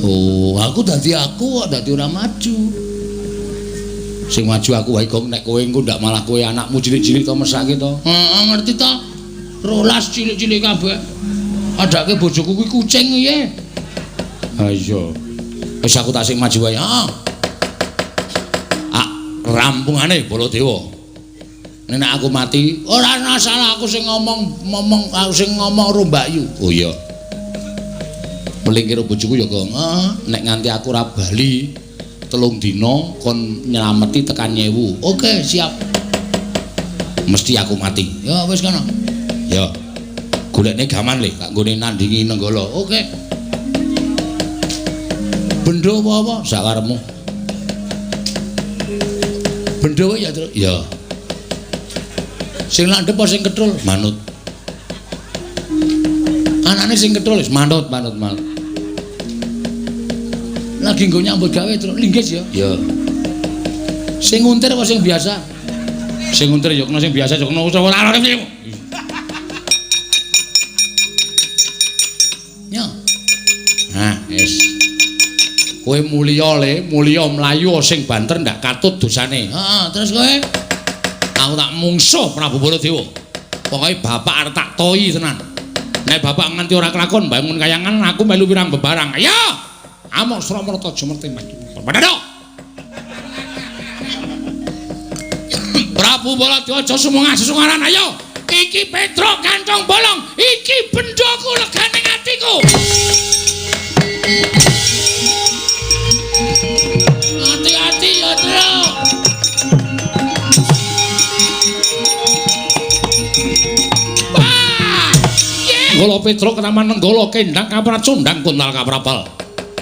Oh, aku dadi aku kok dadi ora maju. Sing maju aku wae, Gong, nek kowe engko ndak malah kowe anakmu cilik-cilik to mesake to. Heeh, ngerti to. 12 cilik-cilik kabeh. Adake bojoku kuwi kucing piye? Ha iya. Wis aku tak sing maju wae. Heeh. Ah, rampungane Baladewa. Nek aku mati, ora ana salah aku sing ngomong aku sing ngomong karo Mbakyu. Oh iya. Melingkir bojoku ya, Gong. Heeh. Nek nganti aku ora bali 3 dina kon nyelameti tekan 1000. Oke, siap. Mesti aku mati. Ya wis kono. Ya. Golekne gaman le, tak nggone nandingi Nenggala. Oke. Bendo apa-apa sakarepmu. Bendo ya, Truk. Ya. Sing landhep apa sing ketrul? Manut. Anane sing ketrul wis manut, manut, manut. Lagi nggo nyambut gawe, Truk. Linggis ya. Ya. Sing nguntir apa sing biasa? Sing nguntir ya kena sing biasa ya kena ora ora. Ya. Nah, wis. Kowe mulya le, mulya mlayu sing banter ndak katut dosane. Heeh, terus kowe? Aku tak mungsuh Prabu Baladewa. Pokoke bapak arep tak toyi tenan. Nek bapak nganti ora kelakon bangun kayangan aku melu pirang bebarang. Ayo. Amok Sramarta Jumerti maju. Padha. Prabu Baladewa aja sumengah sesungaran ayo. Iki Petruk kantong bolong, iki bendhoku legane atiku. Hati-hati ya, Truk. Nenggala Petruk ketaman nenggala kendang kapracundang kuntal kaprabal.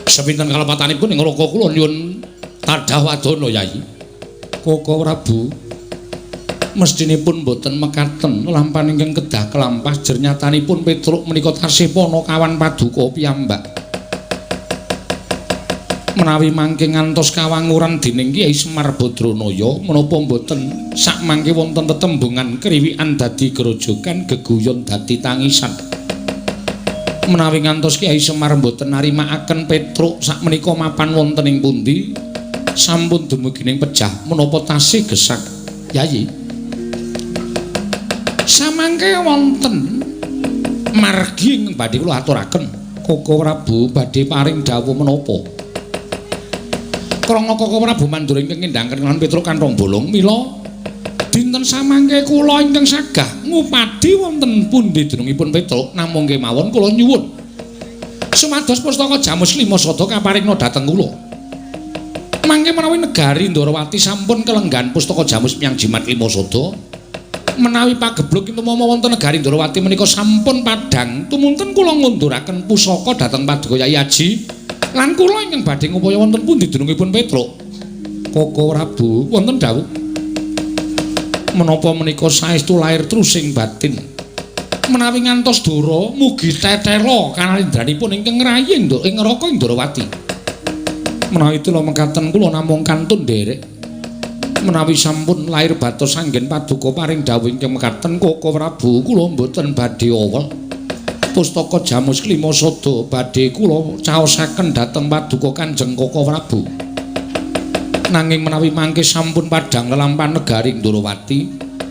Sepinten kalepatanipun ing raka kula nyuwun tadhah wadana Yayi. Koko Prabu mestinipun boten mekaten lampahan ingkang kedah kelampah jernyatanipun Petruk menika tasih panakawan paduka piyambak. Menawi mangke ngantos kawanguran dening Kyai Semar Badranaya menapa mboten sakmangke wonten tetembungan kriwikan dadi grojogan geguyon dadi tangisan. Menawi ngantos Kyai Semar mboten narimakaken Petruk sakmenika mapan wonten ing pundi sampun dumugi ning pejah menapa tasih gesang Yayi. Samangke wonten margi ingkang badhe kula aturaken. Koko Prabu badhe paring dawuh menapa? Krana Koko Prabu Mandura ingkang ngendhangaken lan Petruk kantong bolong mila dinten samangke kula ingkang sagah ngupadi wonten pundi dunungipun Petruk namung kemawon kula nyuwun sumados pustaka Jamus Lima Sada kaparingna dhateng kula. Mangke menawi negari Ndorowati sampun kelenggan pustaka Jamus Miang Jimat Lima Sada, menawi pagebluk kintumama wonten negari Ndorowati menika sampun padhang tumunten kula ngunduraken pusaka dhateng Paduka Yai Aji lan kula ingkang badhe ngupaya wonten pundi dunungipun Petruk. Koko Prabu wonten dawuh menapa menika saestu lair trusing batin. Menawi ngantos dora mugi tetela kanalindraanipun ingkang ngrayi ing neraka ing Ndorowati. Menawi tila mekaten kula namung kantun nderek. Menawi sampun lair batos anggen paduka paring dawuh ingkang mekaten Koko Prabu kula mboten badhe owel. Pustaka Jamus Klima Sada badhe kula caosaken dhateng paduka Kanjeng Koko Prabu. Nanging menawi mangke sampun padhang lelampahan negari Ndorowati,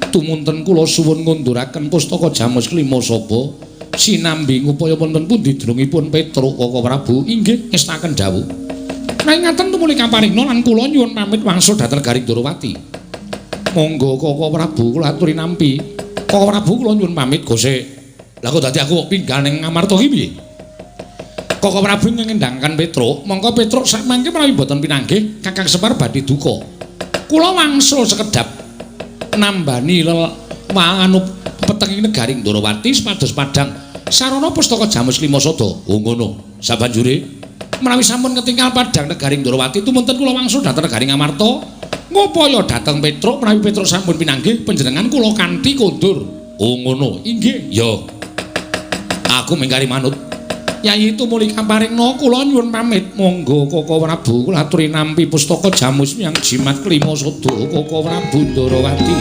tumunten kula suwun ngunduraken pustaka Jamus Klima Saba sinambi ngupaya wonten pundi dunungipun Petruk Koko Prabu inggih ngestaken dawuh. Nanging ngaten tumuli kaparingna lan kula nyuwun pamit wangsul dhateng negari Ndorowati. Monggo Koko Prabu kula aturi nampi. Koko Prabu kula nyuwun pamit gose. Lah kok dadi aku pinggal ning Ngamarta iki piye? Koko Prabu ngendhangaken Petruk, mongko Petruk sakmangke menawi boten pinanggih Kakang Semar badhe duka. Kula wangsul sekedhap nambani anu petenging negari Ndorowati supados padhang sarana pustaka Jamus Lima Sada. Oh ngono. Sabanjure menawi sampun ketinggal padhang negari Ndorowati tumunten kula wangsul dhateng negari Ngamarta ngupaya dhateng Petruk menawi Petruk sampun pinanggih panjenengan kula kanthi kondur. Oh ngono. Inggih. Ya. Aku mingkari manut. Yayi tumuli kaparingna kula nyuwun pamit. Monggo Koko Prabu kula aturi nampi pustaka Jamus Miang Jimat Klima Sada Koko Prabu Ndorowati.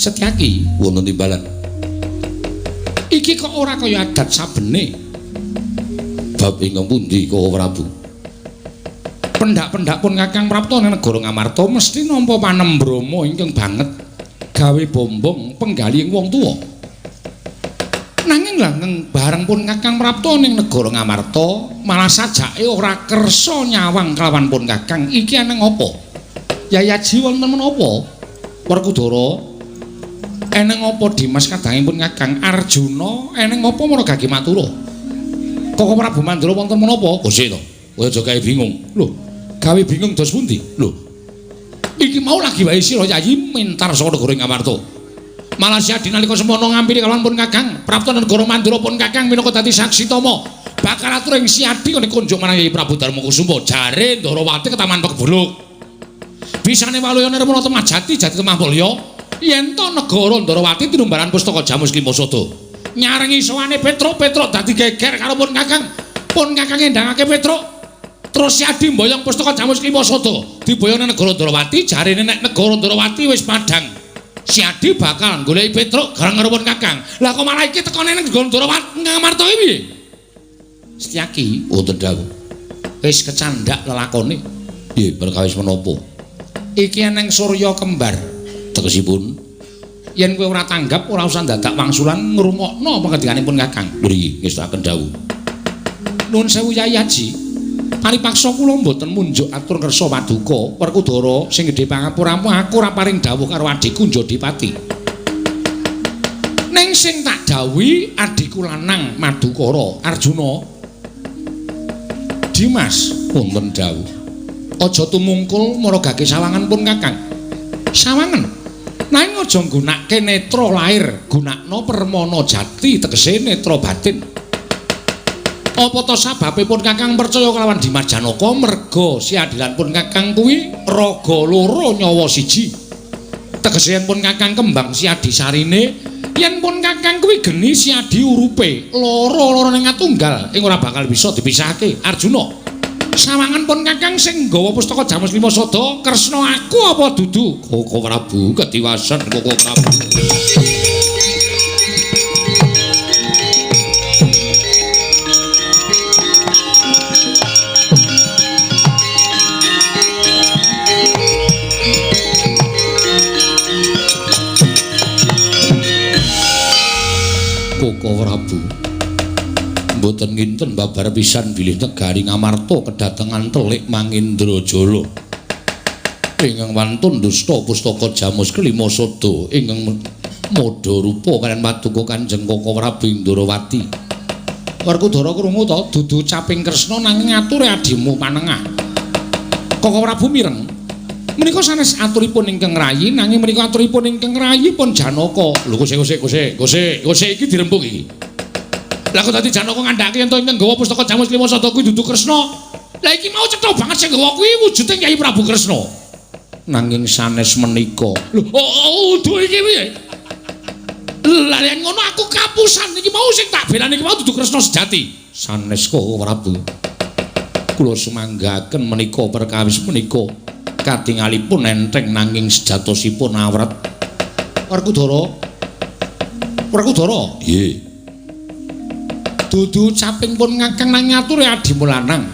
Setyaki wonten timbalan. Iki kok ora kaya adat sabene. Bab ingkang pundi Koko Prabu? Pendak-pendak pun Kakang Prapta ning negara Ngamarta mesti nampa panembrama ingkang banget gawe bombong penggalih wong tuwa. Nanging langgeng bareng pun Kakang Prapta ning negara Ngamarta malah sajake ora kersa nyawang kelawan pun Kakang. Iki aneng apa? Yayaji wonten menapa? Werkudara eneng apa Dimas kadangipun Kakang Arjuna eneng apa Maragagi Mathura? Koko Prabu Mandura wonten menapa? Gose to. Kowe aja gawe bingung. Lho, gawe bingung dos pundi? Lho. Iki mau lagi wae sira Yayi mentar saka negara Ngamarta. Malah Siadi nalika semono ngampiri kalawan pun Kakang prapta negara Mandura pun Kakang minangka dadi saksi tama. Bakal atur ing Siadi kene kunjuk marang Kyai Prabu Darma Kusuma jare Ndarawati ketaman pekebuluk. Bisane waluya nirmala temah jati jati temah mulya yen to negara Ndarawati tinumbaran pustaka Jamus Klima Sada. Nyarengi sowane Petruk, Petruk dadi geger karo pun Kakang. Pun Kakang ngendangake Petruk. Terus Siadi mboyong pustaka Jamus Klima Sada diboyong nang negara Ndarawati jarene nek negara Ndarawati wis padhang. Siadi bakal goleki Petruk gareng karo pun Kakang. Lah kok malah iki tekone nang negara Ndarawati Ngamarta iki piye? Setyaki wonten dawuh. Wis kecandak lelakone. Nggih, perkawis menapa? Iki eneng surya kembar. Tegesipun yen kowe ora tanggap ora usah dadak wangsulan ngrungokno pangendikanipun Kakang. Mriki ngestakaken dawuh. Nuwun sewu Yai Haji. Paripaksa kula mboten munjuk atur ngersa paduka Werkudara sing gedhe pangapuramu aku ora paring dawuh karo adhiku Njodipati. Ning sing tak dawuhi adhiku lanang Madukara Arjuna. Dimas wonten dawuh. Aja tumungkul maragake sawangan pun Kakang. Sawangan. Nanging aja nggunakake netra lair, gunakno permana jati tegese netra batin. Apa ta sababe pun Kakang percaya kelawan Dimas Janaka merga siadilan pun Kakang kuwi raga loro nyawa siji. Tegese yen pun Kakang kembang siadi sarine, yen pun Kakang kuwi geni siadi urupe, loro-lorone ngatunggal ing ora bakal bisa dipisahake. Arjuna, sawangan pun Kakang sing nggawa pustaka Jamus Lima Sada Kresna aku apa dudu? Koko Prabu ketiwasan Koko Prabu. Koko Prabu mboten nginten babar pisan bilih negari Ngamarta kedatengan telik Mangindrajala ingkang wantun dusta pustaka Jamus Klima Sada ingkang modha rupa kaliyan paduka Kanjeng Koko Prabu Ndrawati. Werkudara krungu to dudu caping Kresna nanging ature adimu panengah. Koko Prabu mireng. Menika sanes aturipun ingkang rayi nanging menika aturipun ingkang rayi pun Janaka. Lho kose iki dirembug iki. Lah kok dadi Janaka ngandhake yen to ingkang nggawa pustaka Jamus Klima Sada kuwi dudu Kresna. Lah iki mau cetha banget sing nggawa kuwi wujude Kyai Prabu Kresna. Nanging sanes menika. Lho, oh udu iki piye? Lah yen ngono aku kapusan iki mau sing tak belani iki mau dudu Kresna sejati. Sanes Koko Prabu. Kula sumanggaken menika perkawis menika katingalipun enteng nanging sejatosipun awrat. Werkudara. Werkudara. Nggih. Dudu caping pun Kakang nanging ature adimu lanang.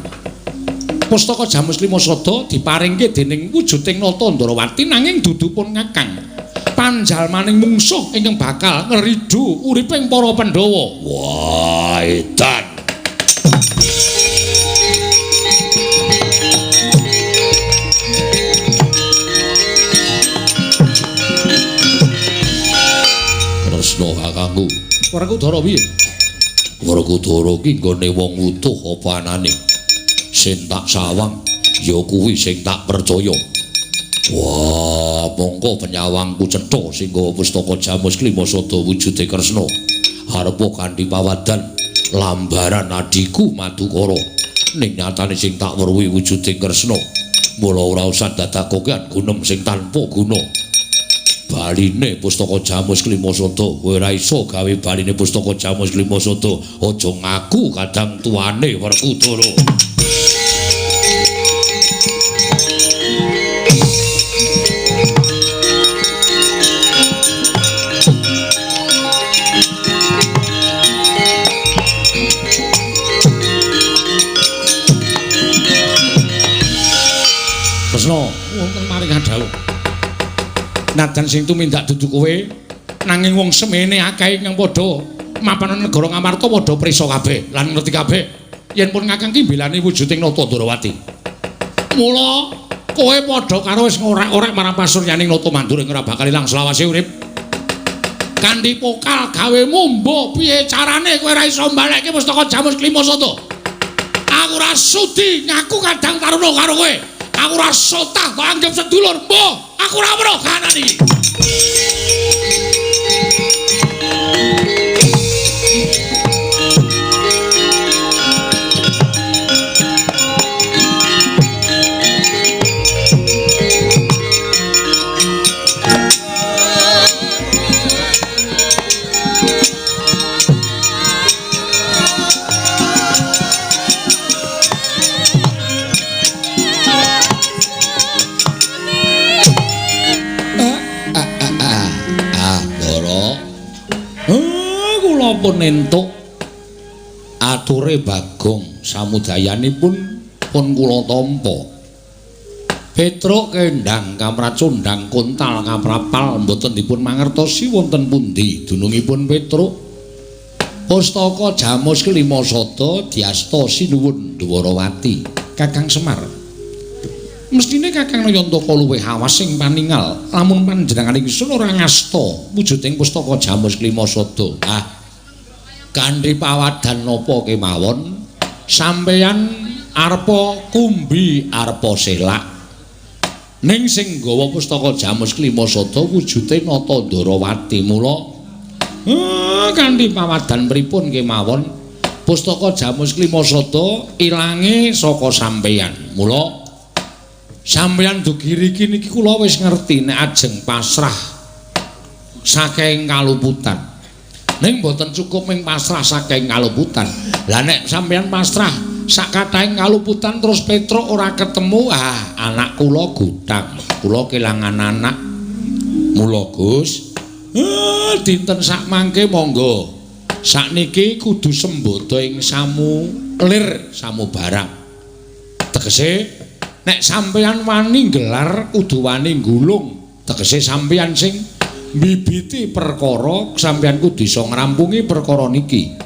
Pustaka Jamus Lima Sada diparingke dening wujuding Nata Ndrawati nanging dudu pun Kakang. Panjalmaning mungsuh ingkang bakal ngridu uriping para Pandhawa. Wah, edan. Kresna kakangku. Werkudara piye? Werkudara ki nggone wong utuh apa anane? Sing tak sawang ya kuwi sing tak percaya. Wah, mongko penyawangku cetha sing nggawa pustaka Jamus Klima Sada wujude Kresna. Arepa kanthi pawadan lambaran adhiku Madukara. Ning nyatane sing tak weruhi wujude Kresna. Mula ora usah dadak kokean gunem sing tanpa guna. Baline pustaka Jamus Klima Sada, kowe ora iso gawe baline pustaka Jamus Klima Sada. Aja ngaku kadang tuane Werkudara. Kresna, wonten maring dawuh. Nadan sing tumindak dudu kowe nanging wong semene akeh ingkang padha mapan negara Ngamarta padha prisa kabeh lan ngerti kabeh yen pun Kakang ki mbelani wujuding Nata Ndrawati. Mula kowe padha karo wis ngorek-orek marang pasuryaning Nata Mandura ing ora bakal ilang selawase urip. Kanthi pokal gawe mumba piye carane kowe ora iso mbalekke pustaka Jamus Klima Sada. Aku ora sudi ngaku kadang taruna karo kowe. Aku ora sotah kok anggap sedulur. Mbah, aku ora weruh kahanan iki. Kula pun entuk ature Bagong samudayanipun pun kula tampa. Petruk kendhang kamracundhang kontal kamrapal mboten dipun mangertosi wonten pundi dunungipun Petruk. Pustaka Jamus kelima sada diasta sinuwun Dwarawati. Kakang Semar, mestine Kakang Nayantaka luwih awas sing paningal lamun panjenengan ingsun ora ngasta wujuding pustaka Jamus kelima sada. Ah, kanthi pawadan napa kemawon sampeyan arepa kumbi arepa selak. Ning sing nggawa pustaka Jamus kelima sada wujude Nata Ndorowati. Mula kanthi pawadan pripun kemawon pustaka Jamus kelima sada ilange saka sampeyan. Mula sampeyan dugi riki niki kula wis ngerti nek ajeng pasrah saking kaluputan. Ning mboten cukup ming pasrah saking kaluputan. Lah nek sampeyan pasrah sak kathahing kaluputan terus Petruk ora ketemu, ah anak kula gutang, kula kelangan anak. Mula Gus, dinten sak mangke monggo. Sakniki kudu sembodo ing samu lir samu barang. Tegese nek sampeyan wani nggelar kudu wani nggulung. Tegese sampeyan sing mbibiti perkara, sampeyan kudu iso ngrampungi perkara niki.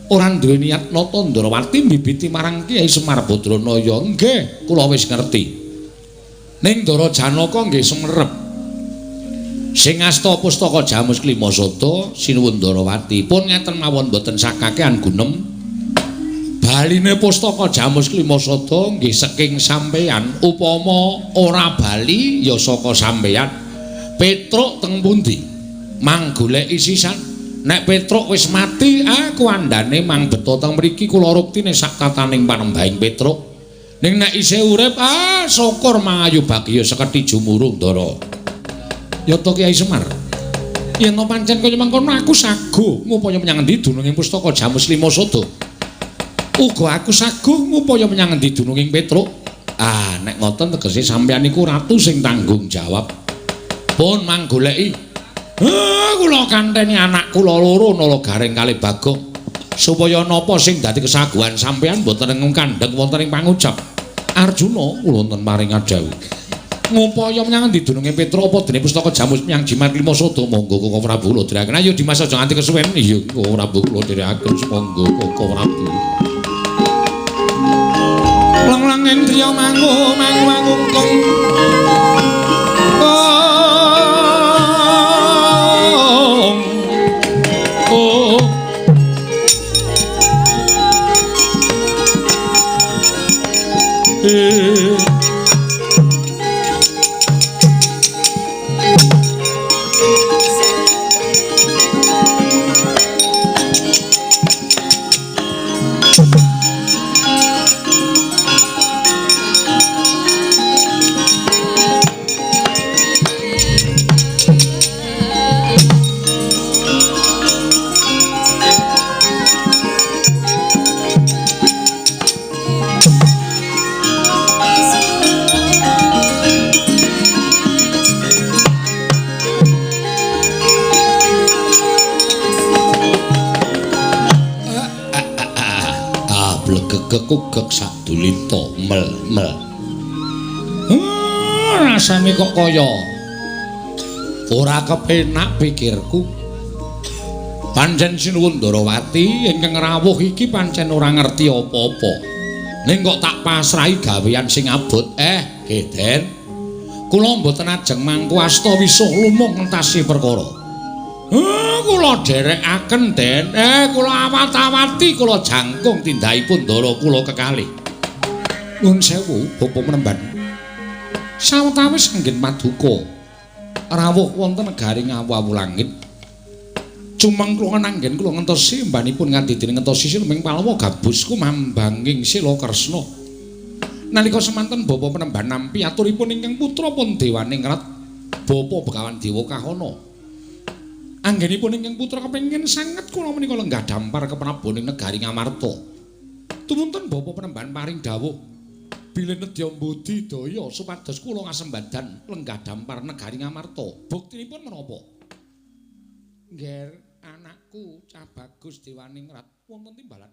Ora duwe niat Nata Ndorowati mbibiti marang Kyai Semar Badranaya. Nggih, kula wis ngerti. Ning Ndara Janaka nggih sumerep. Sing asta pustaka Jamus kelima sada sinuwun Ndorowati. Pun ngeten mawon mboten sakakean gunem. Baline pustaka Jamus kelima sada nggih saking sampeyan. Upama ora bali ya saka sampeyan. Petruk teng pundi? Mang goleki sisan. Nek Petruk wis mati, aku andane mang beto teng mriki kula ruktine sak tataning panembahing Petruk. Ning nek isih urip, syukur mangayu bagya sekedhi jumurung Ndara. Ya to Kyai Semar. Yen to pancen kaya mangkono aku saguh ngupaya menyang endi dununging pustaka Jamus lima sada. Uga aku saguh ngupaya menyang endi dununging Petruk. Ah, nek ngoten tegese sampeyan iku ratu sing tanggung jawab. Pun mang goleki. Kula kanteni anak kula loro Nala Gareng kalih Bagong supaya napa sing dadi kesaguhan sampeyan mboten kandheng wonten ing pangucap. Arjuna kula wonten paring adhawuh. Ngupaya menyang endi dununge Petruk apa dene pustaka Jamus menyang Jimat lima sada monggo Koko Prabu kula dherekaken. Ayo Dimas aja nganti kesuwen. Iya Koko Prabu kula dherekaken monggo Koko Prabu. Lang-langing driya mangu mangungkung. Kekugek sadulita mel-mel. Rasane kok kaya ora kepenak pikirku. Pancen sinuwun Ndorowati ingkang rawuh iki pancen ora ngerti apa-apa. Ning kok tak pasrahi gawean sing abot. Nggih, Den. Kula mboten ajeng mangku asta wisuh lumung ngentasi perkara. Kula dherekaken, Den. Kula awat-awati kula jangkung tindakipun ndara kula kekalih. Nuwun sewu, Bapak Penemban. Sawetawis anggen paduka rawuh wonten negari Ngawu-awu langit. Cumeng kula anggen kula ngentosi mbanipun nganti dene ngentosi silming Palwa gabus kumambanging sila Kresna. Nalika semanten Bapak Penemban nampi aturipun ingkang putra pun dewaningrat Bapak Begawan Dewa Kahana. Anggenipun ingkang putra kepengin sanget kula menika lenggah dampar kepraboning negari Ngamarta. Tumunten Bapak Penemban paring dawuh bilih nedya mbudidaya supados kula ngasembadan lenggah dampar negari Ngamarta. Buktinipun menapa? Ngger, Anakku cah bagus Dewaningrat wonten timbalan.